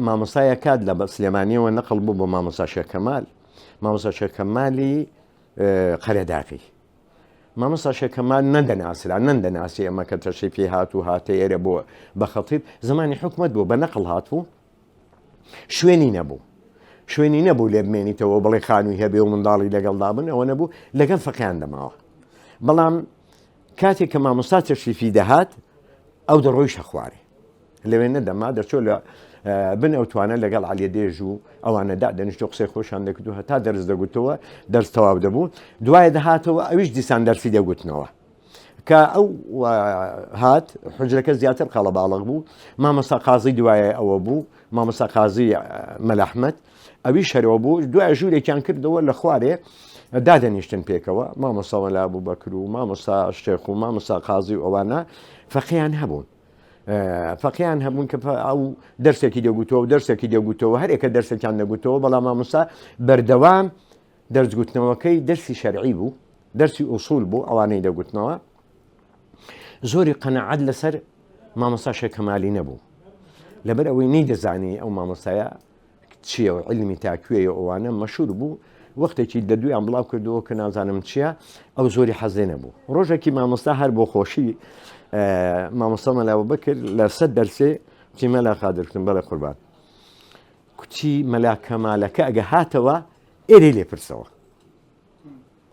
مامۆستایە کات لە سلێمانیەوە نەقل بوو بۆ مامۆستا شێکەمال مامۆستا شێکەمالی قەرەداغی مامۆستا شێکەمال نەدەناسرا نەندەناسی ئەمە کە تەشریفی هات و هاتە ئێرە بۆ بە خەتیب زمانی حکومت بوو بە نەقل هاتبوو شوێنی نەبوو شوێنی نەبوو لێ بمێنیتەوە بڵێ خانووی هەبێ و منداڵی لەگەڵدا بن ئەوە نەبوو لەگەڵ فەقیان دەماوە بەڵام کاتێک کە مامۆستا تەشریفی دەهات ئەو دەڕۆیشە خوارێ لەوێ نەدەما دەچۆ لە بن ئەو توانە لەگەڵ علیە دێژ و ئەوانە دا دەنیشت و قسەی خۆشان دەکرد و هەتا دەرس دەگوتەوە دەرس تەواو دەبوو دوای دەهاتەوە ئەویش دیسان دەرسی دەگوتنەوە کە ئەو هات حجرەکە زیاتر قەڵەباڵغ بوو مامۆستا قازی دوایە ئەوە بوو مامۆستا قازی مەلاحمەد ئەوی شەرەوە بوو دوای ژوورێکیان کردەوە لە خوارێ دادەنیشتن پێکەوە مامۆستا وەلا بوو بەکر و مامۆستا شێخ و مامۆستا قازی و ئەوانە فەقیان هەبوون. فەقیان هەبوون کە ئەو دەرسێکی دەگوتەوە و دەرسێکی دەگوتەوە هەرێکە دەرسێکیان دەگوتەوە بەڵام مامۆستا بەردەوام دەرسگوتنەوەکەی دەرسی شەرعی بوو دەرسی ئوسول بوو ئەوانەی دەگوتنەوە زۆری قەنەعەت لەسەر مامۆستا شێکەمالی نەبوو لەبەر ئەوەی نەیدەزانی ئەو مامۆستایە چییە و عیلمی تا کوێیە ئەوانە مەشهور بوو وەختێکی لە دویان بڵاو کردەوە کە نازانم چییە ئەو زۆری حەزێ نەبوو ڕۆژێکی مامۆستا هەر بۆ خۆشی مامۆستا مەلاوە بکرد لە سەر دەرسێ چی مەلا قادرکردم بەڵێ قوربان کوچی مەلا کەمالەکە ئەگە هاتەوە ئێرەی لێپرسەوە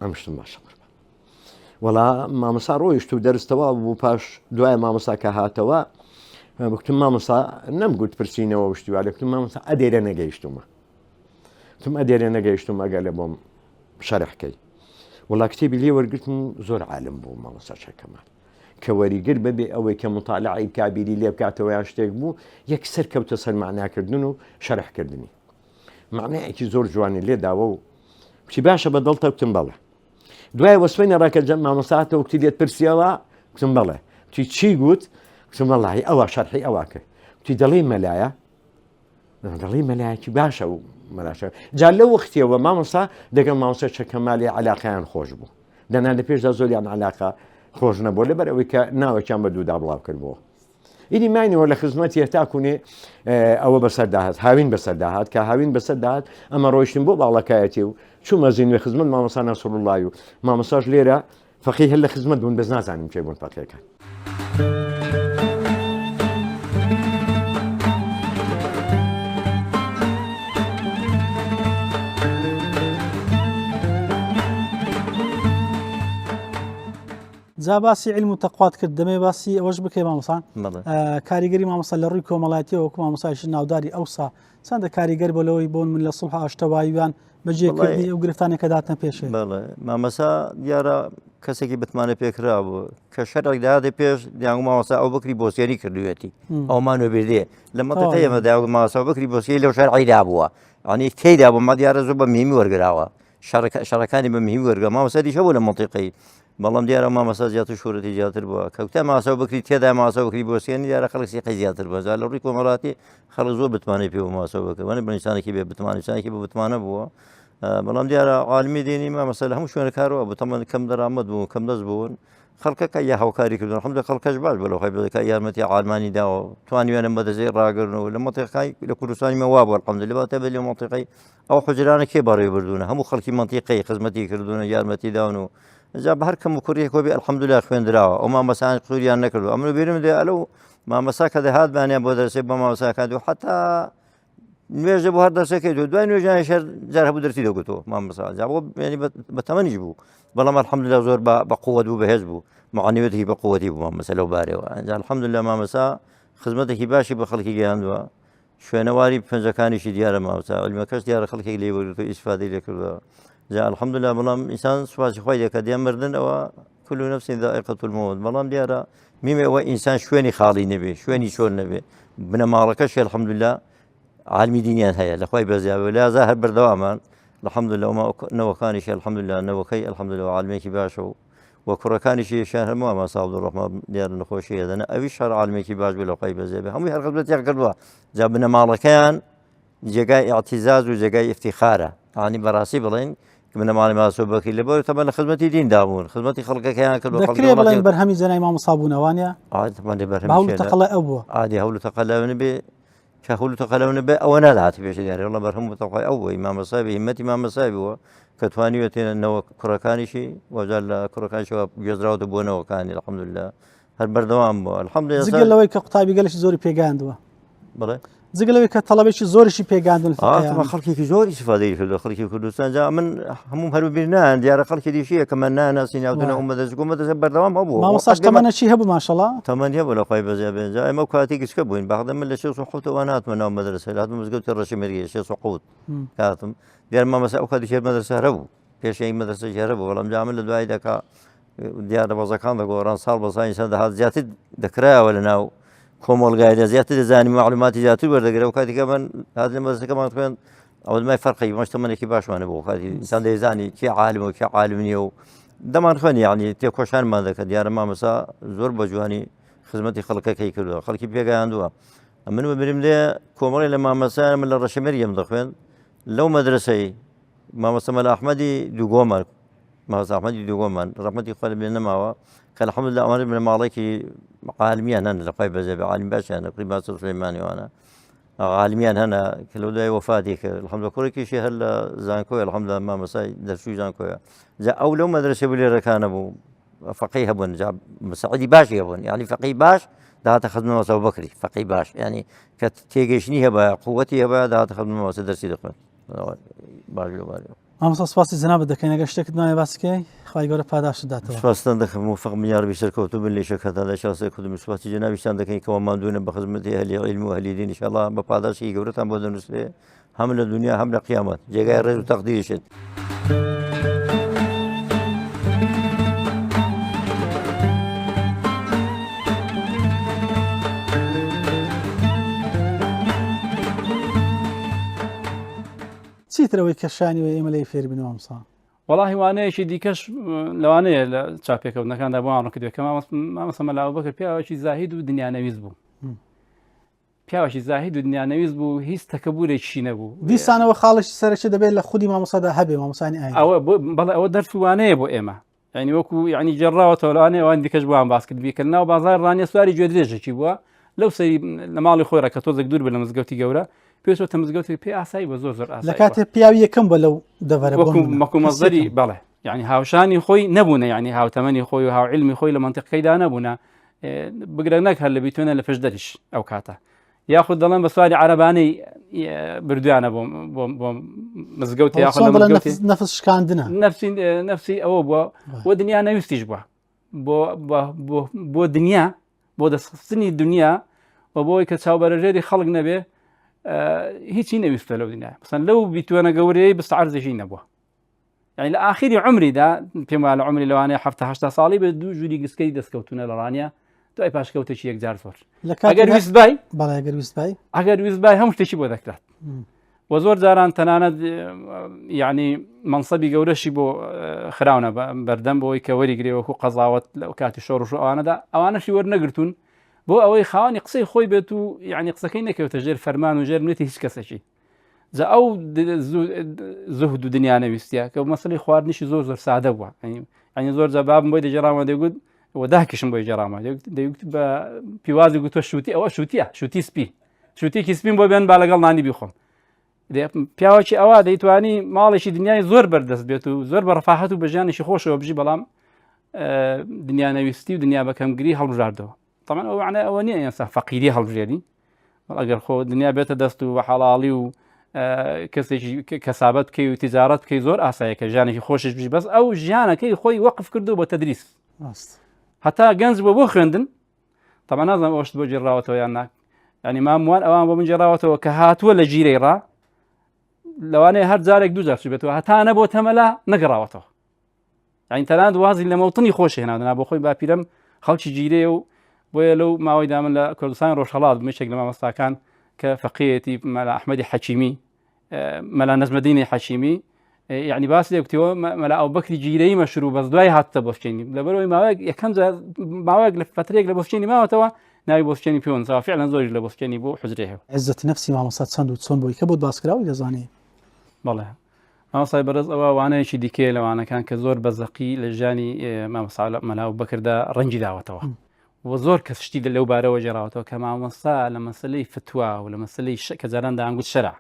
ئەم شتم باشە قوربان وەڵا مامۆسا ڕۆیشت و دەرس تەواو بوو پاش دوای مامۆسا کە هاتەوە بکتم مامۆسا نەمگوت پرسینەوە شتیوا لەکتم مامۆسا ئەدێرە نەگەیشتومە تم ئەدێرە نەگەیشتم ئەگەر لە بۆم شەرحکەی وڵا کتێبی لێ وەرگتم زۆر عالم بوو مامۆسا شەکەمال کە وەریگر بەبێ ئەوەی کە مطالعی کابیری لێ بکاتەوە یان شتێک بوو یەکسەر کەوتە سەر معناکردن و شەرحکردنی معنایەکی زۆر جوانی لێ داوە و کوتی باشە بە دڵتە کوتم بەڵێ دوای وەسوێنە ڕاکە جەم مامۆساتەوە کوتی لێت پرسیەوە کوتم بەڵێ کوتی چی گوت کوتم وەڵی ئەوە شەرحی ئەوە کرد کوتی دەڵێی مەلایە دەڵێی مەلایەکی باشە و مەلاشە جا لەو وەختیەوە مامۆستا دەگەڵ مامۆستا چەکەمالی علاقەیان خۆش بوو دەنا لە پێشدا زۆریان علاقە خۆش نەبوو لەبەر ئەوەی کە ناوەکیان بە دوودا بڵاو کردبووە ئیدی ماینەوە لە خزمەتی هەتاکوونێ ئەوە بەسەر داهات هاوین بەسەر داهات کە هاوین بەسەر داهات ئەمە ڕۆیشتن بۆ باڵەکایەتی و چوومە زینوێ خزمەت مامۆستا ناسروڵڵای و مامۆستاش لێرە فەقی هەر لە خزمەت بوون بەس نازانم کێ بوون فەقیەکان. جا باسی علم و تەقوات کرد دەمێ باسی ئەوەش بکەی مامۆسا کاریگەری مامۆستا لە ڕووی کۆمەڵایەتیەوە وەکو مامۆسایشی ناوداری ئەوسا چەندە کاریگەر بۆ لەوەی بۆن من لە سڵح ئاشتەواییان بەجێکردنی ئەو گرفتانێک کە داتنە پێشێ مامەسا دیارە کەسێکی بتمانە پێکرا بوو کە شەرێک داهاتە پێش دیانگ مامۆستا ئەو بکری بۆسیێنی کردوێتی ئەومان وێبێ لە مەتەقەی ئێمە داوە مامۆستا بکری بۆسیێ لەو شەرعیدا بووە ئەنی تێدا بوو مە دیارە زۆر بە مهمی وەرگراوە شەڕەکانی بە مهمی وەرگە مامۆستا دیشە بوو لە مەنتیقەی بەڵام دیارە مامۆستا زیاتر شورەتی زیاتر بووە کەوتە ماسە بکری تێدا ماسە بکری بۆسیێنی دیارە خەڵک سیقەی زیاتر بووە جا لە ڕووی کۆمەڵاتی خەڵک زۆر بتمانەی پێ ماسە بکە وەنە بنیسانێکی بێ بتمانە ئینسانێکی بە بتمانە بووە بەڵام دیارە عالمی دینی مامەسە لە هەموو شوێنە کارەوە بوو تەمەن کەم دەرامەت بوو کەم دەست بوون خەڵکەکە یا هاوکاری کردن حمد خەڵکەش باش بەلو خی بەکە یارمەتی عالمانی داوە توانیویانە مەدەزەی ڕاگرن و لە مەتیقای لە کوردستانی مە وا بوو الحمدلله با تەبێ لە مەتیقای ئەو حوجرانە کێ بەڕێوە بردوونە هەموو خەڵکی مەنتیقەی خزمەتی کردوونە یارمەتی داون و جا بە هەر کەم و کوڕیەک هۆبی الحمدلله خوێندراوە ئەو مامەسان قسوریان نەکردو ئەمن بیرم دێ ئەلو مامەسا کە دەهات بانیان بۆ دەرسێ بە مامەساکان و حتا نوێژە بۆ هەر دەرسەکەی دو دوای نوێژان شەر جار هەبوو دەرسی دەگوتەوە مامەسا جا بۆ یعنی بە تەمەنیش بوو بەڵام الحمدلله زۆر بە قووەت بوو بەهێز بوو معنیوەتێکی بە قووەتی بوو مامەسا لەو بارەوە ئەنجا الحمدلله مامەسا خزمەتێکی باشی بە خەڵکی گەیاندووە شوێنەواری پەنجەکانیشی دیارە مامۆستا عیلمەکەش دیارە خەڵکێک لێی وەرگرتووە ئیسفادەی لێ کردووە جا الحمدلله بەڵام ئینسان سوپاسی خۆی دەکات دیان مردن ئەوە كل نفس ذائقة الموت بەڵام دیارە میمێ ئەوە ئینسان شوێنی خاڵی نەبێ شوێنی چۆن نەبێ بنەماڵەکەش الحمدلله عالمی دینیان هەیە لە خۆی بەزیاوە لازا هەر بەردەوامان الحمدلله وما نەوەکانیش الحمدلله نەوەکەی الحمدلله عالمێکی باشە و و کوڕەکانیشی یەکیان هەر مامۆستا عەبدولڕەحمان دیارە نەخۆشی هەیە دەنا ئەویش هەر عالمێکی باش بوو لە خۆی بەزێ بێ هەمووی هەر خزمەتیان کردووە جا بنەماڵەکەیان جێگای ئیعتیزاز و جێگای ئیفتیخارە ینی بەڕاستی بڵێن بنەماڵی ماسۆ بەکری لەبەر تەمە لە خزمەتی دیندا بوون خزمەتی خەڵکەکەیان کردو دەکرێ بڵێن بەرهەمی جەنای مامۆستا بوون ئەوانە هەوڵ تەقەلای ئەو بووە ئادی هەوڵ تەقەلای بێ کە هەول و تەقەلەو نەبێ ئەوە نادەهاتە پێشی دیارە وەڵا بەرهەم و تەقوای ئەو بووە مامۆستای بە هیمەتی مامۆستای بووە کە توانیوێتێ نەوە کوڕەکانیشی وەجار لە کوڕەکانیشەوە گوێزراوەتە بۆ نەوەکانی الحمدلله هەر بەردەوام بووە الحمدلله جگە لەوەی کە قوتابی گەلێکی زۆری پێگەیاندووە بڵێ جگە لەوەی کە تەڵەبێکی زۆریشی پێگەاندن خەڵکێکی زۆر ئیسفادەی کردو خەڵکی کوردستان جا من هەموو هەر بیر نان دیارە خەڵکی دیشیە کە من ناناسی ناوتنە ئەو مەدەس گۆ مەدەسە بەردەوام هەبوو مامۆستاش تەمەنەکی هەبوو ماشەڵا تەمەن هەبوو لە خۆی بەزێ بێن جا ئێمە کاتی گچکە بووین بەغدا من لە 67 ەوە ناتمە ناو مەدرسە هاتم مزگەوتی ڕەشی مەرگی 67 هاتم دیار مامۆستا ئەو کاتی شێر مەدرسە هەرە بوو پێشەی مەدرسە هەرە بوو بەڵام جا من لە دوای دەکا دیارە بەزەکان دەگۆڕان ساڵ بە ساڵ ئینسان دەهات زیاتر دەکرایەوە لە ناو کۆمەڵگایدا زیاتر دەزانی معلوماتی زیاتر وەردەگرە و کاتێکە من هات لە مەدرسەکەمان خوێند ئەوە مای فەرقی مەش تەمەنێکی باشمانە بۆ کاتی ئینسان دەیزانی کێ عالم و کێ عالم نییە و دەمان خوێن یعنی تێکۆشانمان دەکرد دیارە مامەسا زۆر بە جوانی خزمەتی خەڵکەکەی کردووە خەڵکی پێگەیاندووە من ببرم لێ کۆمەڵی لە مامەسایان من لە ڕەشەمەریەم دەخوێن لەو مەدرسەی مامۆستا مەلا ئەحمەدی دووگۆمان مامۆستا ئەحمەدی دووگۆمان ڕەحمەتی خوا لە بێ نەماوە کە الحمدلله ئەوانە بنەماڵێکی عالمیان هەن لە خوای بەزێ بە عالم باشیان کوڕی ماستر سلەیمانی وانە عالمیان هەنە کە لەو دوای وەفاتی کرد الحمدلله کوڕێکیشی هەر لە زانکۆی الحمدلله مامۆستای دەرچووی زانکۆیە جا ئەو لەو مەدرسەی بولێرەکانە بوو فەقی هەبوون جا مساعدی باشی هەبوون یعنی فەقی باش داهاتە خزمەت مامۆستا بەکری فەقی باش یعنی کە تێگەیشتنی هەبە قوتی هەبە داهاتە خزمەت مامۆستا دەرسی دەخوێند باش لەو مامۆستا سپاسی جەنابت دەکەین ئەگەر شتێکت مایە باسی کەی خوای گەورە پاداشتت داتەوە. سپاستان دەکەم موفق بن یاربی سەرکەوتوو بن لە ئیشەکەتان لە شان سەرکەوتوو بن سپاسی جەنابیشتان دەکەین کەوا ماندوونە بە خزمەتی ئەهلی عیلم و ئەهلی دین ئینشاءاللە بە پاداشتێکی گەورەتان بۆ دەنووسرێ هەم لە دنیا هەم لە قیامەت جێگای ڕێز و تەقدیریشن. چیتر ئەوەی کە شایانی وەیە ئێمە لێی فێر بین مامۆستا؟ وەڵاهی وانەیەکی دیکەش لەوانەیە لە چاپێکەوتنەکاندا بۆیان ڕوون کردوێت کە مامۆستا مەلا ئەبوبەکر پیاوێکی زاهید و دنیانەویست بوو پیاوێکی زاهید و دنیانەویست بوو هیچ تەکەبورێکی نەبوو دیسانەوە خاڵێکی سەرەکی دەبێت لە خودی مامۆستادا هەبێ مامۆستانی ئاین ئەوە بەڵێ ئەوە دەرس و وانەیە بۆ ئێمە یعنی وەکو یعنی گێڕاوەتەوە لەوانەیە ئەوان دیکەش بۆیان باس کردبی کە ناو بازار ڕانیە سواری گوێدرێژێکی بووە لەو سەری لە ماڵی خۆی ڕە کە تۆزێک دوور بە لە مزگەوتی گەورە پێچۆتە مزگەوتی پێ ئاسایی بە زۆر زۆر ئاسایی لە کاتێ پیاوی یەکەم بە لەو دەڤەرە وەکو مەکو مەزەری بەڵێ یعنی هاوشانی خۆی نەبوونە یعنی هاوتەمەنی خۆی و هاوعلمی خۆی لە منطقەکەیدا نەبوونە بگرە نەک هەر لە بیتونە لە پشدەریش ئەو کاتە یاخود دەڵێن بە سواری عەرەبانەی بردویانە بۆ بۆ مزگەوت یاخود نەفس شکاندنە نەفسی نەفسی ئەوە بووە بۆ دنیا نەویستیش بووە بۆ بۆ دنیا بۆ دەستخستنی دنیا و بۆی کە چاوبەرەژێری خەڵک نەبێ هیچی نەویستە لەو دنیا مثلا لەو بیتوێنە گەورەیە بست عرزێکی نەبووە یعنی لە ئاخری عمریدا پێم وایە لە عمری لەوانەیە هەفتە هەشتا ساڵی بێت دوو ژووری گسکەی دەستکەوتونە لە ڕانیە دوای پاشکەوتێکی یەکجار زۆر ئەگەر ویستبای بەڵێ ئەگەر ویستبای ئەگەر ویستبای هەموو شتێکی بۆ دەکرات و زۆر جاران تەنانەت یعنی منسەبی گەورەشی بۆ خراونە بەردەم بۆی کە وەری گرێ وەکو قەزاوت لە کاتی شۆڕش و ئەوانەدا ئەوانەشی وەرنەگرتوون بۆ ئەوەی خاوەنی قسەی خۆی بێت و یعنی قسەکەی نەکەوتە ژێر فەرمان و ژێر منەتی هیچ کەسێکی جا ئەو زهد و دنیا نەویستە کە مەسلی خواردنیشی زۆر زۆر سادە بووە ئەنی زۆر جا بابم بۆی دەجێڕامە دەگوت و داکیشم بۆی جێڕامە دەگوت بە پیوازی گوتوە شووتی ئەوە شووتیە شووتی سپی شووتێکی سپیم بۆ بێن با لەگەڵ نانی بیخۆم پیاوەکی ئەوە دەیتوانی ماڵێکی دنیای زۆر بەردەست بێت و زۆر بە ڕفاهەت و بەژیانێکی خۆشەوە بژی بەڵام دنیانەویستی و دنیا بەکەمگری هەڵبژاردەوە تەمان ئەو معنای ئەوە نییە ئینسان فەقیری هەڵبژێری ئەگەر خۆ دنیا بێتە دەست و بە حەڵاڵی و کەسێکی کەسابەت بکەی و تیجارەت بکەی زۆر ئاسایە کە ژیانێکی خۆشش بژی بەس ئەو ژیانەکەی خۆی وەقف کردو بۆ تدریس هەتا گەنج بۆ بۆ خوێندن تەما نازانم ئەوشت بۆ گێڕاوەتەوە یان نا ینی ماموان ئەوان بۆ من گێڕاوەتەوە کە هاتووە لە ژیرەی ڕا لەوانەیە هەر جارێک دوو جار چوبێتەوە هەتا نەبۆ تەمەلا نەگەڕاوەتەوە یانی تەنانەت وازی لە مەوتنی خۆش هێنا دەنا بۆ خۆی باپیرم خەڵکی گیرەیە و بۆیە لەو ماوەیدا من لە کوردستان ڕۆژهەڵات بووم یەکێک لە مامۆستاکان کە فەقیەتی مەلا ئەحمەدی حەکیمی مەلا نەجمەدینی حەکیمی یعنی باس لێ کوتەوە مەلا ئەو بەکری گیرەی مەشروع بەس دوای هاتتە بۆسکێنی لەبەرەوەی ماوەیەک یەکەم جار ماوەیەک لە فترێک لە بۆسکێنی ماوەتەوە ناوی بۆسکێنی پێوەنراوە فعلا زۆریش لە بۆسکێنی بۆ حجرەیە هەیە. عزت نفسی مامۆستا چەند و چۆن بووی کە بۆت باس کراوی دەزانی؟ بەڵێ مامۆستای بەڕێز ئەوە وانەیەکی دیکەیە لە وانەکان کە زۆر بە زەقی لە ژیانی مامۆستا مەلا ئەبوبەکردا ڕەنگی داوەتەوە و زۆر کەس شتی لەو بارەوە گێڕاوەتەوە کە مامۆستا لە مەسلەی فتوا و لە مەسلەی کە جاران دەیانگوت شەرع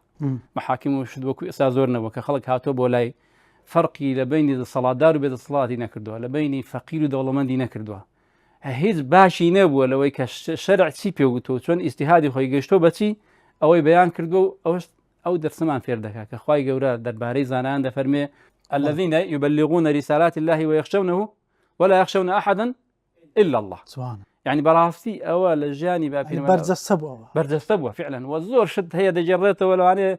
محاکم و شت وەکو ئێستا زۆر نەبوو کە خەڵک هاتووە بۆ لای فەرقی لە بینی دەسەڵاتدار و بێدەسەڵاتی نەکردووە لە بینی فەقیر و دەوڵەمەندی نەکردووە هیچ باشی نەبووە لەوەی کە شەرع چی پێوتووە چۆن ئیجتیهادی خۆی گەیشتووە بەچی ئەوەی بەیان کردووە و ئەوەش ئەو دەرسەمان فێر دەکات کە خوای گەورە دەربارەی زانایان دەفەرمێ الذين يبلغون رسالات الله ويخشونه ولا يخشون أحدا إلا الله جوانە یعنی بەڕاستی ئەوە لە ژیانی باپیرمە بەرجەستە بوو ئەوە بەرجەستە بووە فعلا وە زۆر شت هەیە دەگێڕێتەوە لەوانەیە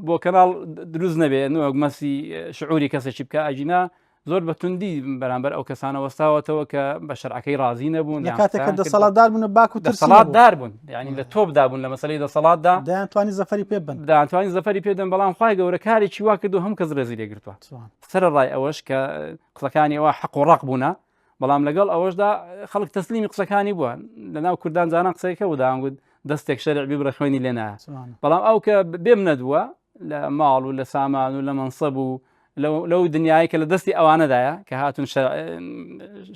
بۆ کەناڵ دروست نەبێ نوەک مەسی شعوری کەسێکی بکە ئەگینا زۆر بە توندی بەرامبەر ئەو کەسانە وەستاوەتەوە کە بە شەرعەکەی ڕازی نەبوون لە کاتێک کە دەسەڵاتدار بوون باک و ترسی نەبوو. دەسەڵاتدار بوون یعنی لە تۆپدا بوون لە مەسەلەی دەسەڵاتدا دەیانتوانی زەفەری پێ بن دەیانتوانی زەفەری پێ بدەن بەڵام خوای گەورە کارێکی وا کردو هەموو کەس ڕێزی لێ گرتووە جوان. سەرەڕای ئەوەش کە قسەکانی ئەوە حەق و ڕەق بوونە. بەڵام لەگەڵ ئەوەشدا خەڵک تەسلیمی قسەکانی بووە لەناو کوردان جانان قسەیەکە بوو دەیانگوت دەستێک شەرع بیبڕە خوێنی لێ نایە بەڵام ئەو کە بێم نەدووە لە ماڵ و لە سامان و لە مەنسەب و لەو دنیای کە لە دەستی ئەوانەدایە کە هاتون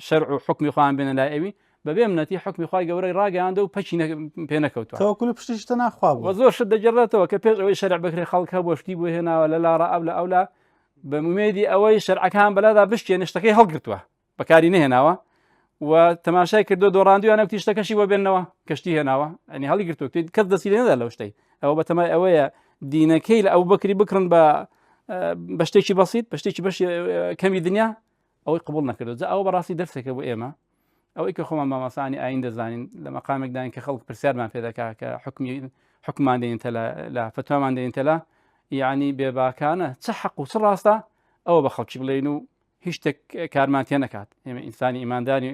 شەرع و حکمی خۆیان بێنە لای ئەوی بەبێ منەتی حکمی خوای گەورەی ڕاگەیاندە و پەکی پێ نەکەوتووە. تەوەکول و پشتیش تەنها خوا بووە. وە زۆر شت دەگێڕێتەوە کە پێش ئەوەی شەرع بکرێ خەڵک هەبووە شتی بۆ هێناوە لە لاڕا ئەو لە ئەولا بە ئومێدی ئەوەی شەرعەکان بەلادا بشکێنێ شتەکەی هەڵگرتووە بەکاری نەهێناوە و تەماشای کردو دۆڕاندویانە وتی شتەکەشی بۆ بێنەوە کەشتی هێناوە ئەنی هەڵی گرتووە کەس دەستی لێ نەدا لەو شتەی ئەوە بەتەمای ئەوەیە دینەکەی لە ئەو بەکری بکڕن بە بە شتێکی بەسیت بە شتێکی بەشی کەمی دنیا ئەوەی قبول نەکردو جا ئەوە بەڕاستی دەرسێکە بۆ ئێمە ئەوەی کە خۆمان مامۆستایانی ئاین دەزانین لە مەقامێکداین کە خەڵک پرسیارمان پێ دەکا کە حکمی حکمان دێنتە لە فتوامان دێنتە لە یعنی بێباکانە چ حەق و چ ڕاستە ئەوە بە خەڵکی بڵێن و هیچ شتێک کارمان تێ نەکات ئێمە ئینسانی ئیمانداری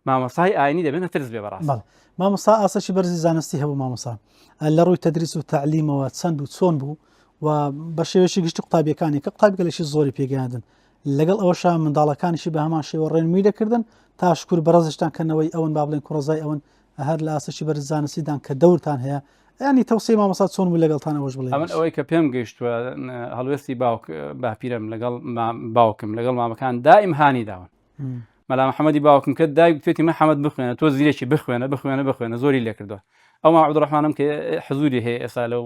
مامۆستای ئاینی دەبێت نەترس بێ بەڕاست مامۆستا ئاسەشی بەرزی زانستی هەبوو مامۆستا لە ڕووی تدریس و تعلیمەوە چەند و چۆن بوو و بە شێوەیەکی گشتی قوتابیەکانی کە قوتابیگەلێکی زۆری پێگەیاندن لەگەڵ ئەوەشا منداڵەکانیشی بە هەمان شێوە ڕێنمووی دەکردن تا شکور بەڕێزشتان کە نەوەی ئەون با بڵێن کوڕەزای ئەون هەر لە ئاستێکی بەرز زانستیدان کە دەورتان هەیە ینی تەوسی مامۆستا چۆن بوو لەگەڵتان ئەوەش بڵێ ئەمن ئەوەی کە پێم گەیشتووە هەڵوێستی باوک باپیرم لەگەڵ باوکم لەگەڵ مامەکان دائیم هانی داون مەلا محەممەدی باوکم کە دایک گوتێتی محەممەد بخوێنە تۆ زیرەکی بخوێنە بخوێنە بخوێنە زۆری لێکردووە ئەو ما عبدالرحمنم کە حزوری هەیە ئێستا لەو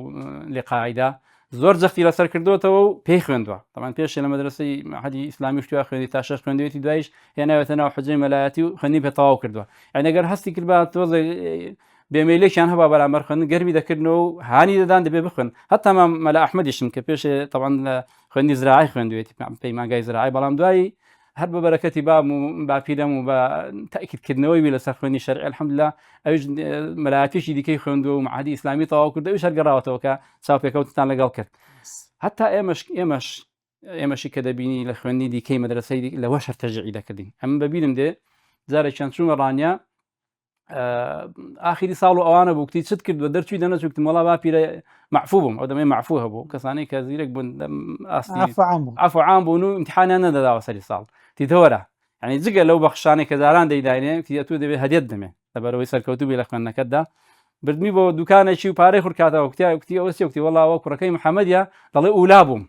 لقایدا زۆر جەختی لەسەر کردوتەوە و پێی خوێندووە تەمان پێشێ لە مەدرسەی حەدی ئیسلامی شتوە خوێندی تا شەش خوێندوێتی دوایش هێناوێتە ناو حجەی مەلایەتی و خوێندنی پێ تەواو کردووە یعنی ئەگەر هەستی کرد بە تۆزێ بێمەیلێکیان هەبا بەرامبەر خوێندن گەرمی دەکردنەوە و هانی دەدان دەبێ بخوێن هەتا مەلا ئەحمەدیشم کە پێشێ تەوان لە خوێندنی زراعی خوێندوێتی پەیمانگای زراعی بەڵام دوایی هەر بە بەرەکەتی باب و باپیرەم و بە تاکیدکردنەوەی وی لەسەر خوێنی شەرعی الحمدلله ئەویش مەلایەتیشی دیکەی خوێندووە و معهدی ئیسلامی تەواو کرد ئەویش هەر گەڕاوەتەوە کە چاوپێکەوتتان لەگەڵ کرد هەتا ئێمەش ئێمەش ئێمەشی کە دەبینی لە خوێندنی دیکەی مەدرسەی لەوە شەر تەجعی دەکردین ئەم بەبیرم دێ جارێکیان چوومە ڕانیە ئاخری ساڵ و ئەوانە بوو کتی چت کرد و دەرچوی دەنەچووکتم وڵا با پیرە معفو بووم ئەو دەمەی معفو هەبوو کەسانی کە زیرەک بوون ئاستی عفو عام بوون و امتحانیان نەدەداوە سەری ساڵ تیتەوەرە یعنی جگە لەو بەخشانێک کە جاران دەیداینێ تیەتو دەبێت هەدیەت دەمێ لەبەرەوەی سەرکەوتوو بی لە خوێندنەکەتدا بردمی بۆ دوکانێکی و پارەی خورکاتەوە کوتیا کوتی ئەوە چیە کوتی وەڵا ئەوە کوڕەکەی محەممەدیە دەڵێ ئولا بووم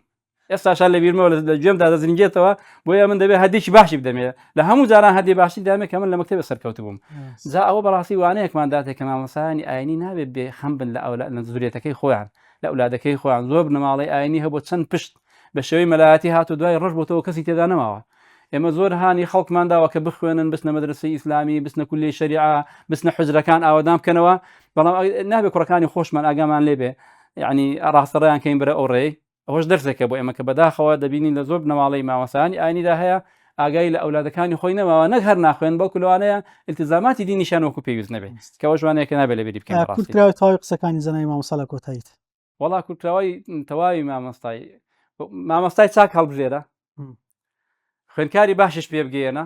ئێستاشا لە بیرمەوە لە گوێمدا دەزرینگێتەوە بۆیە من دەبێت هەدێکی باشی بدەمێ لە هەموو جاران هەدی باشی دامێ کە من لە مەکتەبە سەرکەوت بووم جا ئەوە بەڕاستی وانەیەکمان داتێ کە مامۆستایانی ئاینی نابێت بێ خەم بن لە ئەولا لە زورێتەکەی خۆیان لە ئەولادەکەی خۆیان زۆر بنەماڵەی ئاینی هەبوو چەند پشت بە شێوەی مەلایەتی هات و دوای ڕەش بۆتەوە کەسی تێدا نەماوە ئێمە زۆر هانی خەڵکمان داوە کە بخوێنن بچنە مەدرسەی ئیسلامی بچنە کولی شەریعە بچنە حجرەکان ئاوەدان بکەنەوە بەڵام نابێ کوڕەکانی خۆشمان ئاگامان لێبێ یعنی ڕاستەڕیان کەین بەرە ئەو ڕێی ئەوەش دەرسێکە بۆ ئێمە کە بەداخەوە دەبینین لە زۆر بنەماڵەی مامۆستایانی ئاینیدا هەیە ئاگای لە ئەولادەکانی خۆی نەماوە نەک هەر ناخوێن بەڵکو لەوانەیە التزاماتی دینیشیان وەکو پێویست نەبێت کە ئەوەش وانەیەکە نابێت لەبیری بکەین بەڕاستی. کورتکراوی تەواوی قسەکانی جەنابی مامۆستا لە کۆتاییت. وەڵا کورتکراوی تەواوی مامۆستای مامۆستای چاک هەڵبژێرە خوێندکاری باشش پێ بگەیەنە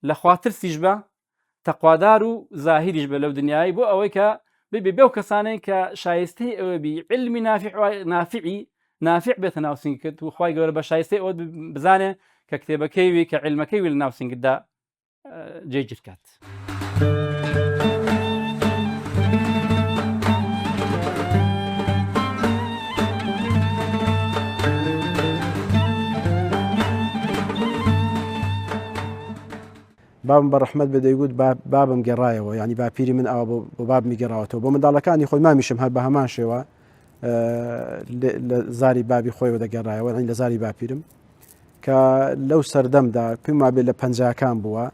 لە خواترسیش بە تەقوادار و زاهیدیش بە لەو دنیای بۆ ئەوەی کە ببێ بەو کەسانەی کە شایستەی ئەوە بی علمی نافعی نافع بێتە ناو سنگکرد و خی گەورە بە شایستەی ئەوە بزانێ کە کتێبەکەی وی کە علمەکەی وی لە ناو سنگدا جێگیر کات. بابم بە ڕەحمەت بێ دەیگوت بابم گەڕایەوە ینی باپیری من ئاوا بۆ بابمی گەڕاوەتەوە بۆ منداڵەکانی خۆی مامیشم هەر بە هەمان شێوە لە زاری بابی خۆیەوە دەگەڕایەوە لە زاری باپیرم کە لەو سەردەمدا پێم وابێ لە پەنجاکان بووە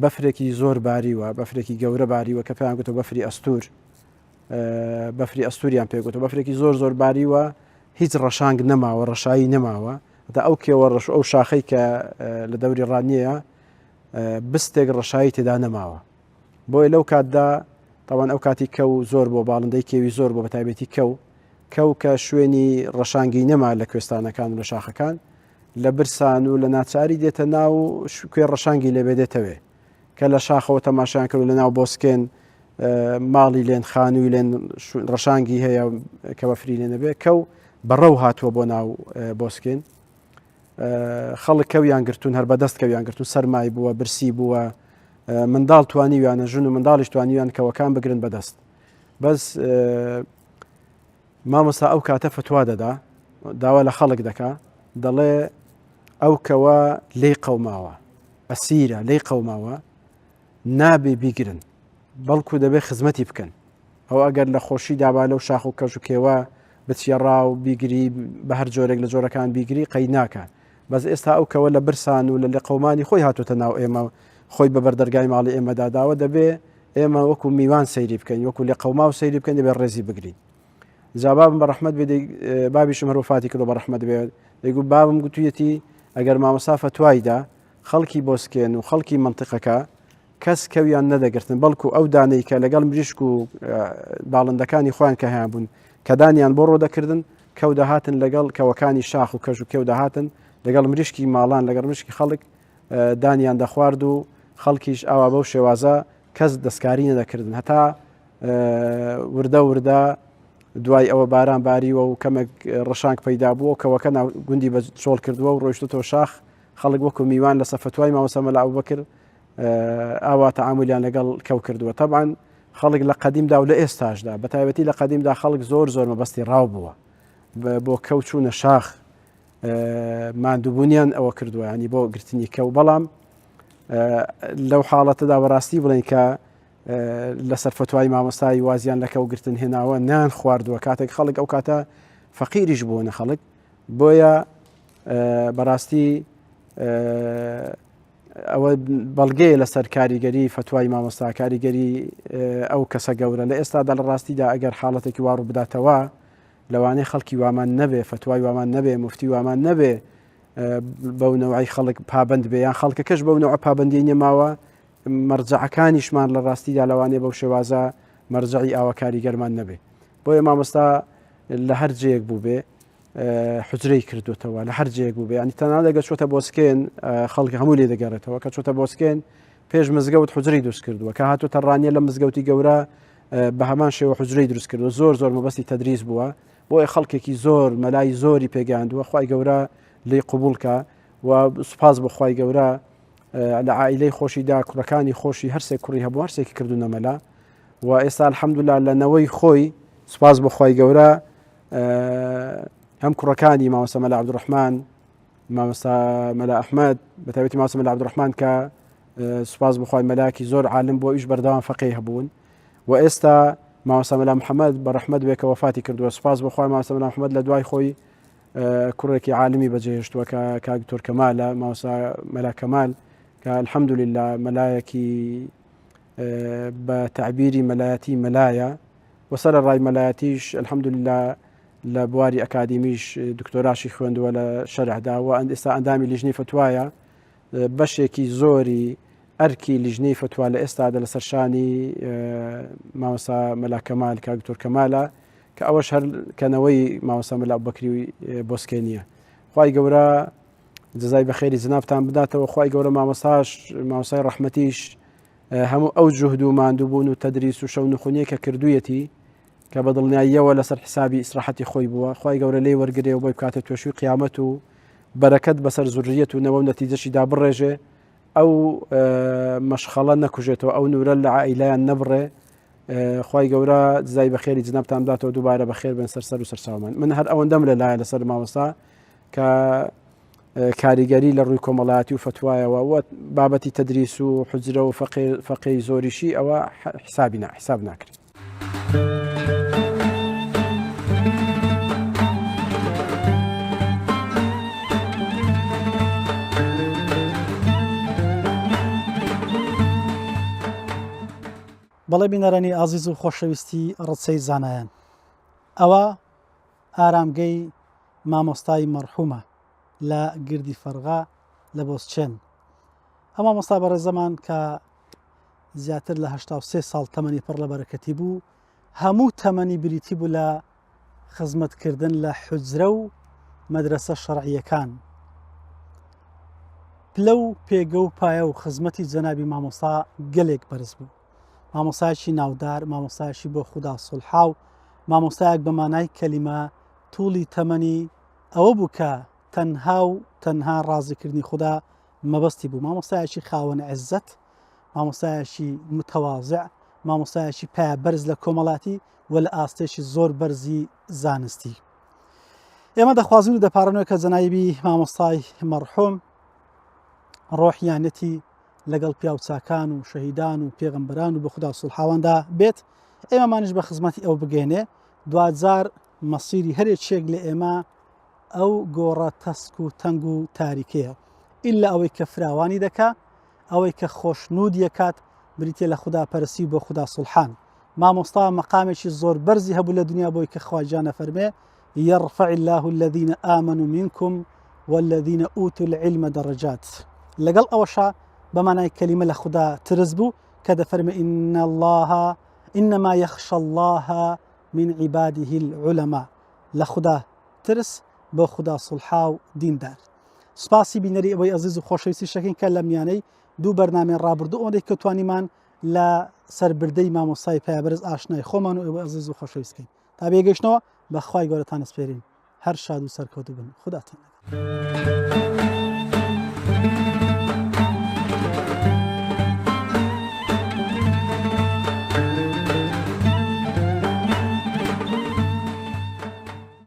بەفرێکی زۆر باریوە بەفرێکی گەورە باریوە کە پێیان گوتە بەفری ئەستور بەفری ئەستوریان پێگوتە بەفرێکی زۆر زۆر باریوە هیچ ڕەشانگ نەماوە ڕەشایی نەماوە تا ئەو کێوە ڕەش ئەو شاخەی کە لە دەوری ڕانیەیە بستێک ڕەشایی تێدا نەماوە بۆیە لەو کاتدا تاوان ئەو کاتی کەو زۆر بۆ باڵندەی کێوی زۆر بۆ بەتایبەتی کەو کەو کە شوێنی ڕەشانگی نەما لە کوێستانەکان و لە شاخەکان لە برسان و لە ناچاری دێتە ناو کوێ ڕەشانگی لێبێ دێتەوێ کە لە شاخەوە تەماشایان کرد لە ناو بۆسکێن ماڵی لێن خانووی لێن ڕەشانگی هەیە کە بەفری لێ نەبێ کەو بەڕەو هاتووە بۆ ناو بۆسکێن. خەڵک کەویان گرتوون هەر بەدەست کەویان گرتوون سەرمای بووە برسی بووە منداڵ توانیویانە ژن و منداڵیش توانیویان کەوەکان بگرن بەدەست بەس مامۆستا ئەو کاتە فتوا دەدا داوا لە خەڵک دەکا دەڵێ ئەو کەوە لی قەوماوە ئەسیرە لی قەوماوە نابێ بیگرن بەڵکو دەبێ خزمەتی بکەن ئەو ئەگەر لە خۆشی دابا لەو شاخ و کەژ و کێوە بچیە ڕاو بیگری بە هەر جۆرێک لە جۆرەکان بیگری قەی ناکە بەس ئێستا ئەو کەوە لە برسان و لە لێقەومانی خۆی هاتوتە ناو ئێمە خۆی بە بەردەرگای ماڵی ئێمەدا داوە دەبێ ئێمە وەکو میوان سەیری بکەین وەکو لێ قەوما و سەیری بکەین دەبێت ڕێزی بگرین جا بابم بە ڕەحمەت بێ بابیشم هەر وفاتی کردو بە ڕەحمەت بێ دەیگوت بابم گوتویەتی ئەگەر مامۆستا فەتوایدا خەڵکی بۆسکێن و خەڵکی منطقەکە کەس کەویان نەدەگرتن بەڵکو ئەو دانەی کە لەگەڵ مریشک و باڵندەکانی خۆیان کە هەیان بوون کە دانیان بۆ ڕۆ دەکردن کەو دەهاتن لەگەڵ کەوەکانی شاخ و کەژ و کێو دەهاتن لەگەڵ مریشکی ماڵان لەگەڵ مریشکی خەڵک دانیان دەخوارد و خەڵکیش ئاوا بەو شێوازە کەس دەستکاری نەدەکردن هەتا وردە وردە دوای ئەوە باران باریوە و کەمێک ڕشانک پەیدا بووە کەوەکە ناو گوندی بە چۆڵ کردووە و ڕۆیشتۆتەوە شاخ خەڵک وەکو میوان لە سەفتوای مامۆستا مەلا ئەبوبەکر ئاوا تەعامولیان لەگەڵ کەو کردووە تەبعەن خەڵک لە قەدیمدا و لە ئێستاشدا بە تایبەتی لە قەدیمدا خەڵک زۆر زۆر مەبەستی ڕاو بووە بۆ کەو چوونە شاخ ماندووبوونیان ئەوە کردووە ینی بۆ گرتنی کەو بەڵام لەو حاڵەتەدا بەڕاستی بڵێن کە لەسەر فتوای مامۆستای وازیان لە کەو گرتن هێناوە نان خواردووە کاتێک خەڵک ئەو کاتە فەقیریش بوونە خەڵک بۆیە بەڕاستی ئەوە بەڵگەیە لەسەر کاریگەری فتوای مامۆستا کاریگەری ئەو کەسە گەورە لە ئێستادا لە ڕاستیدا ئەگەر حاڵەتێکی وا ڕوو بداتەوە لەوانەیە خەڵکی وامان نەبێ فتوای وامان نەبێ مفتی وامان نەبێ بەو نەوەی خەڵک پابند بێ یان خەڵکەکەش بەو نەوە پابندی نەماوە مەرجەعەکانیشمان لە ڕاستیدا لەوانەیە بەو شێوازە مەرجەعی ئاوا کاریگەرمان نەبێ بۆیە مامۆستا لە هەر جێیەک بوو بێ حجرەی کردوتەوە لە هەر جێیەک بوو بێ ینی تەنانەت ئەگەر چۆتە بۆسکێن خەڵک هەموو لێ دەگەڕێتەوە کە چۆتە بۆسکێن پێش مزگەوت حجرەی دروست کردووە کە هاتوتە ڕانیە لە مزگەوتی گەورە بە هەمان شێوە حجرەی دروست کردووە زۆر زۆر مەبەستی تەدریس بووە بۆیە خەڵکێکی زۆر مەلای زۆری پێگەاندووە خی گەورە لی قوبولکە و سوپاس بۆ خی گەورە لە عائیلەی خۆشیدا کوڕەکانی خۆشی هەرسێک کوڕی هەبوو هەرسێکی کردوونە مەلا و ئێستا الحەمدلله لە نەوەی خۆی سوپاس بۆ خوای گەورە هەم کوڕەکانی مامۆستا مەلا عەبدوڕەحمان مامۆستا مەلا ئەحمەد بە تایبەتی مامۆستا مەلا عەبدوڕەحمان کە سوپاس بۆ خوای مەلاکی زۆر عالم بۆ ئیش بەردەوام فەقێ هەبوون و ئێستا مامۆستا مەلا محەممەد بە ڕەحمەت بێ کە وەفاتی کردووە سوپاس بۆ خوای مامۆستا مەلا محەممەد لە دوای خۆی کوڕێکی عالمی بەجێهێشتووە کە کاک دکتۆر کەمالە مامۆستا مەلا کەمال کە الحەمدللە مەلایەکی بە تەعبیری مەلایەتی مەلایە و سەرەڕای مەلایەتیش الحمدللە لە بواری ئەکادیمیش دکتۆراشی خوێندووە لە شەرعدا و ئێستا ئەندامی لیژنەی فتوایە بەشێکی زۆری ئەرکی لیژنەی فتوا لە ئێستادا لەسەر شانی مامۆستا مەلا کەمال کاک دکتۆر کەمالە کە ئەوەش هەر کەنەوەی مامۆستا مەلا ئەبوبەکری بۆسکێنیە خوای گەورە جزای بەخێری جنابتان بداتەوە خوای گەورە مامۆستاش مامۆستای ڕەحمەتیش هەموو ئەو جوهد و ماندووبوون و تەدریس و شەونخونیە کە کردوویەتی کە بە دڵنیاییەوە لەسەر حسابی ئیسراحەتی خۆی بووە خوای گەورە لێی وەرگرێ و بۆی بکاتە توێشوی قیامەت و بەرەکەت بەسەر زوریەت و نەوە و نەتیجەشیدا بڕێژێ ئەو مەشخەڵە نەکوژێتەوە ئەو نورە لە عائیلەیان نەبڕێ خوای گەورە جزای بەخێری جنابتان بداتەوە دووبارە بەخێر بن سەر سەر و سەرچاومان من هەر ئەوەندەم لە لایە لەسەر مامۆستا کە کاریگەری لە ڕووی کۆمەڵایەتی و فتوایەوە و بابەتی تەدریس و حجرە و فەقێی زۆریشی ئەوە حسابی نا حساب ناکرێت. بەڵێ بینەرانی ئازیز و خۆشەویستی ڕچەی زانایان ئەوە ئارامگەی مامۆستای مەڕحومە لە گردی فەرغا لە بۆسچێن ئەو مامۆستا بەڕێزەمان کە زیاتر لە 83 ساڵ تەمەنی پڕ لە بەرەکەتی بوو هەموو تەمەنی بریتی بوو لە خزمەتکردن لە حجرە و مەدرسە شەرعیەکان پلە و پێگە و پایە و خزمەتی جەنابی مامۆستا گەلێک بەرز بوو مامۆسایەکی ناودار مامۆسایەکی بۆ خودا سوڵحاو مامۆستایەک بە مانای کەلیمە توڵی تەمەنی ئەوە بوو کە. تەنها و تەنها ڕازیکردنی خودا مەبەستی بوو مامۆستایەکی خاوەن عزەت مامۆستایەکی متەوازع مامۆستایەکی پایە بەرز لە کۆمەڵاتی و لە ئاستێکی زۆر بەرزی زانستی ئێمە دەخوازین و دەپارڕنەوە کە جەنایبی مامۆستای مەرحوم ڕۆحیانەتی لەگەڵ پیاوچاکان و شەهیدان و پێغەمبەران و بە خوددا سوڵحاواندا بێت ئێمەمانیش بە خزمەتی ئەو بگەێنێ دواجار مەسیری هەرێکێک لە ئێمە ئەو گۆڕە تەسک و تەنگ و تاریکەیە ئللا ئەوەی کە فراوانی دەکا ئەوەی کە خۆشنوود یەکات بریتە لە خودا پەرسی بۆ خودا سوڵحان مامۆستا مەقامێکی زۆر بەرزی هەبوو لە دنیا بۆی کە خواجانە فەرمێ يرفع الله الذين آمنوا منكم والذين أوتوا العلم درجات لەگەڵ ئەوەشا بەمانای کەلیمە لە خودا ترس بوو کە دەفەرمێ إن الله إنما يخشى الله من عباده العلماء لە خودا ترس بۆ خودا سوڵحاو دیندار. سوپاسی بینەری ئەوەی ئەزیز و خۆشەویستی شەکەین کە لە میانەی دوو بەرنامەی ڕابردوو ئەوەندەی کە توانیمان لە سەربردەی مامۆستای پایەبەرز ئاشنای خۆمان و ئێوەی ئەزیز و خۆشەویست کەین تا بێگەیشتنەوە بە خوای گەورەتان ئەسپێرین هەر شاد و سەرکەوتوو بن خوداتان لەگەڵ.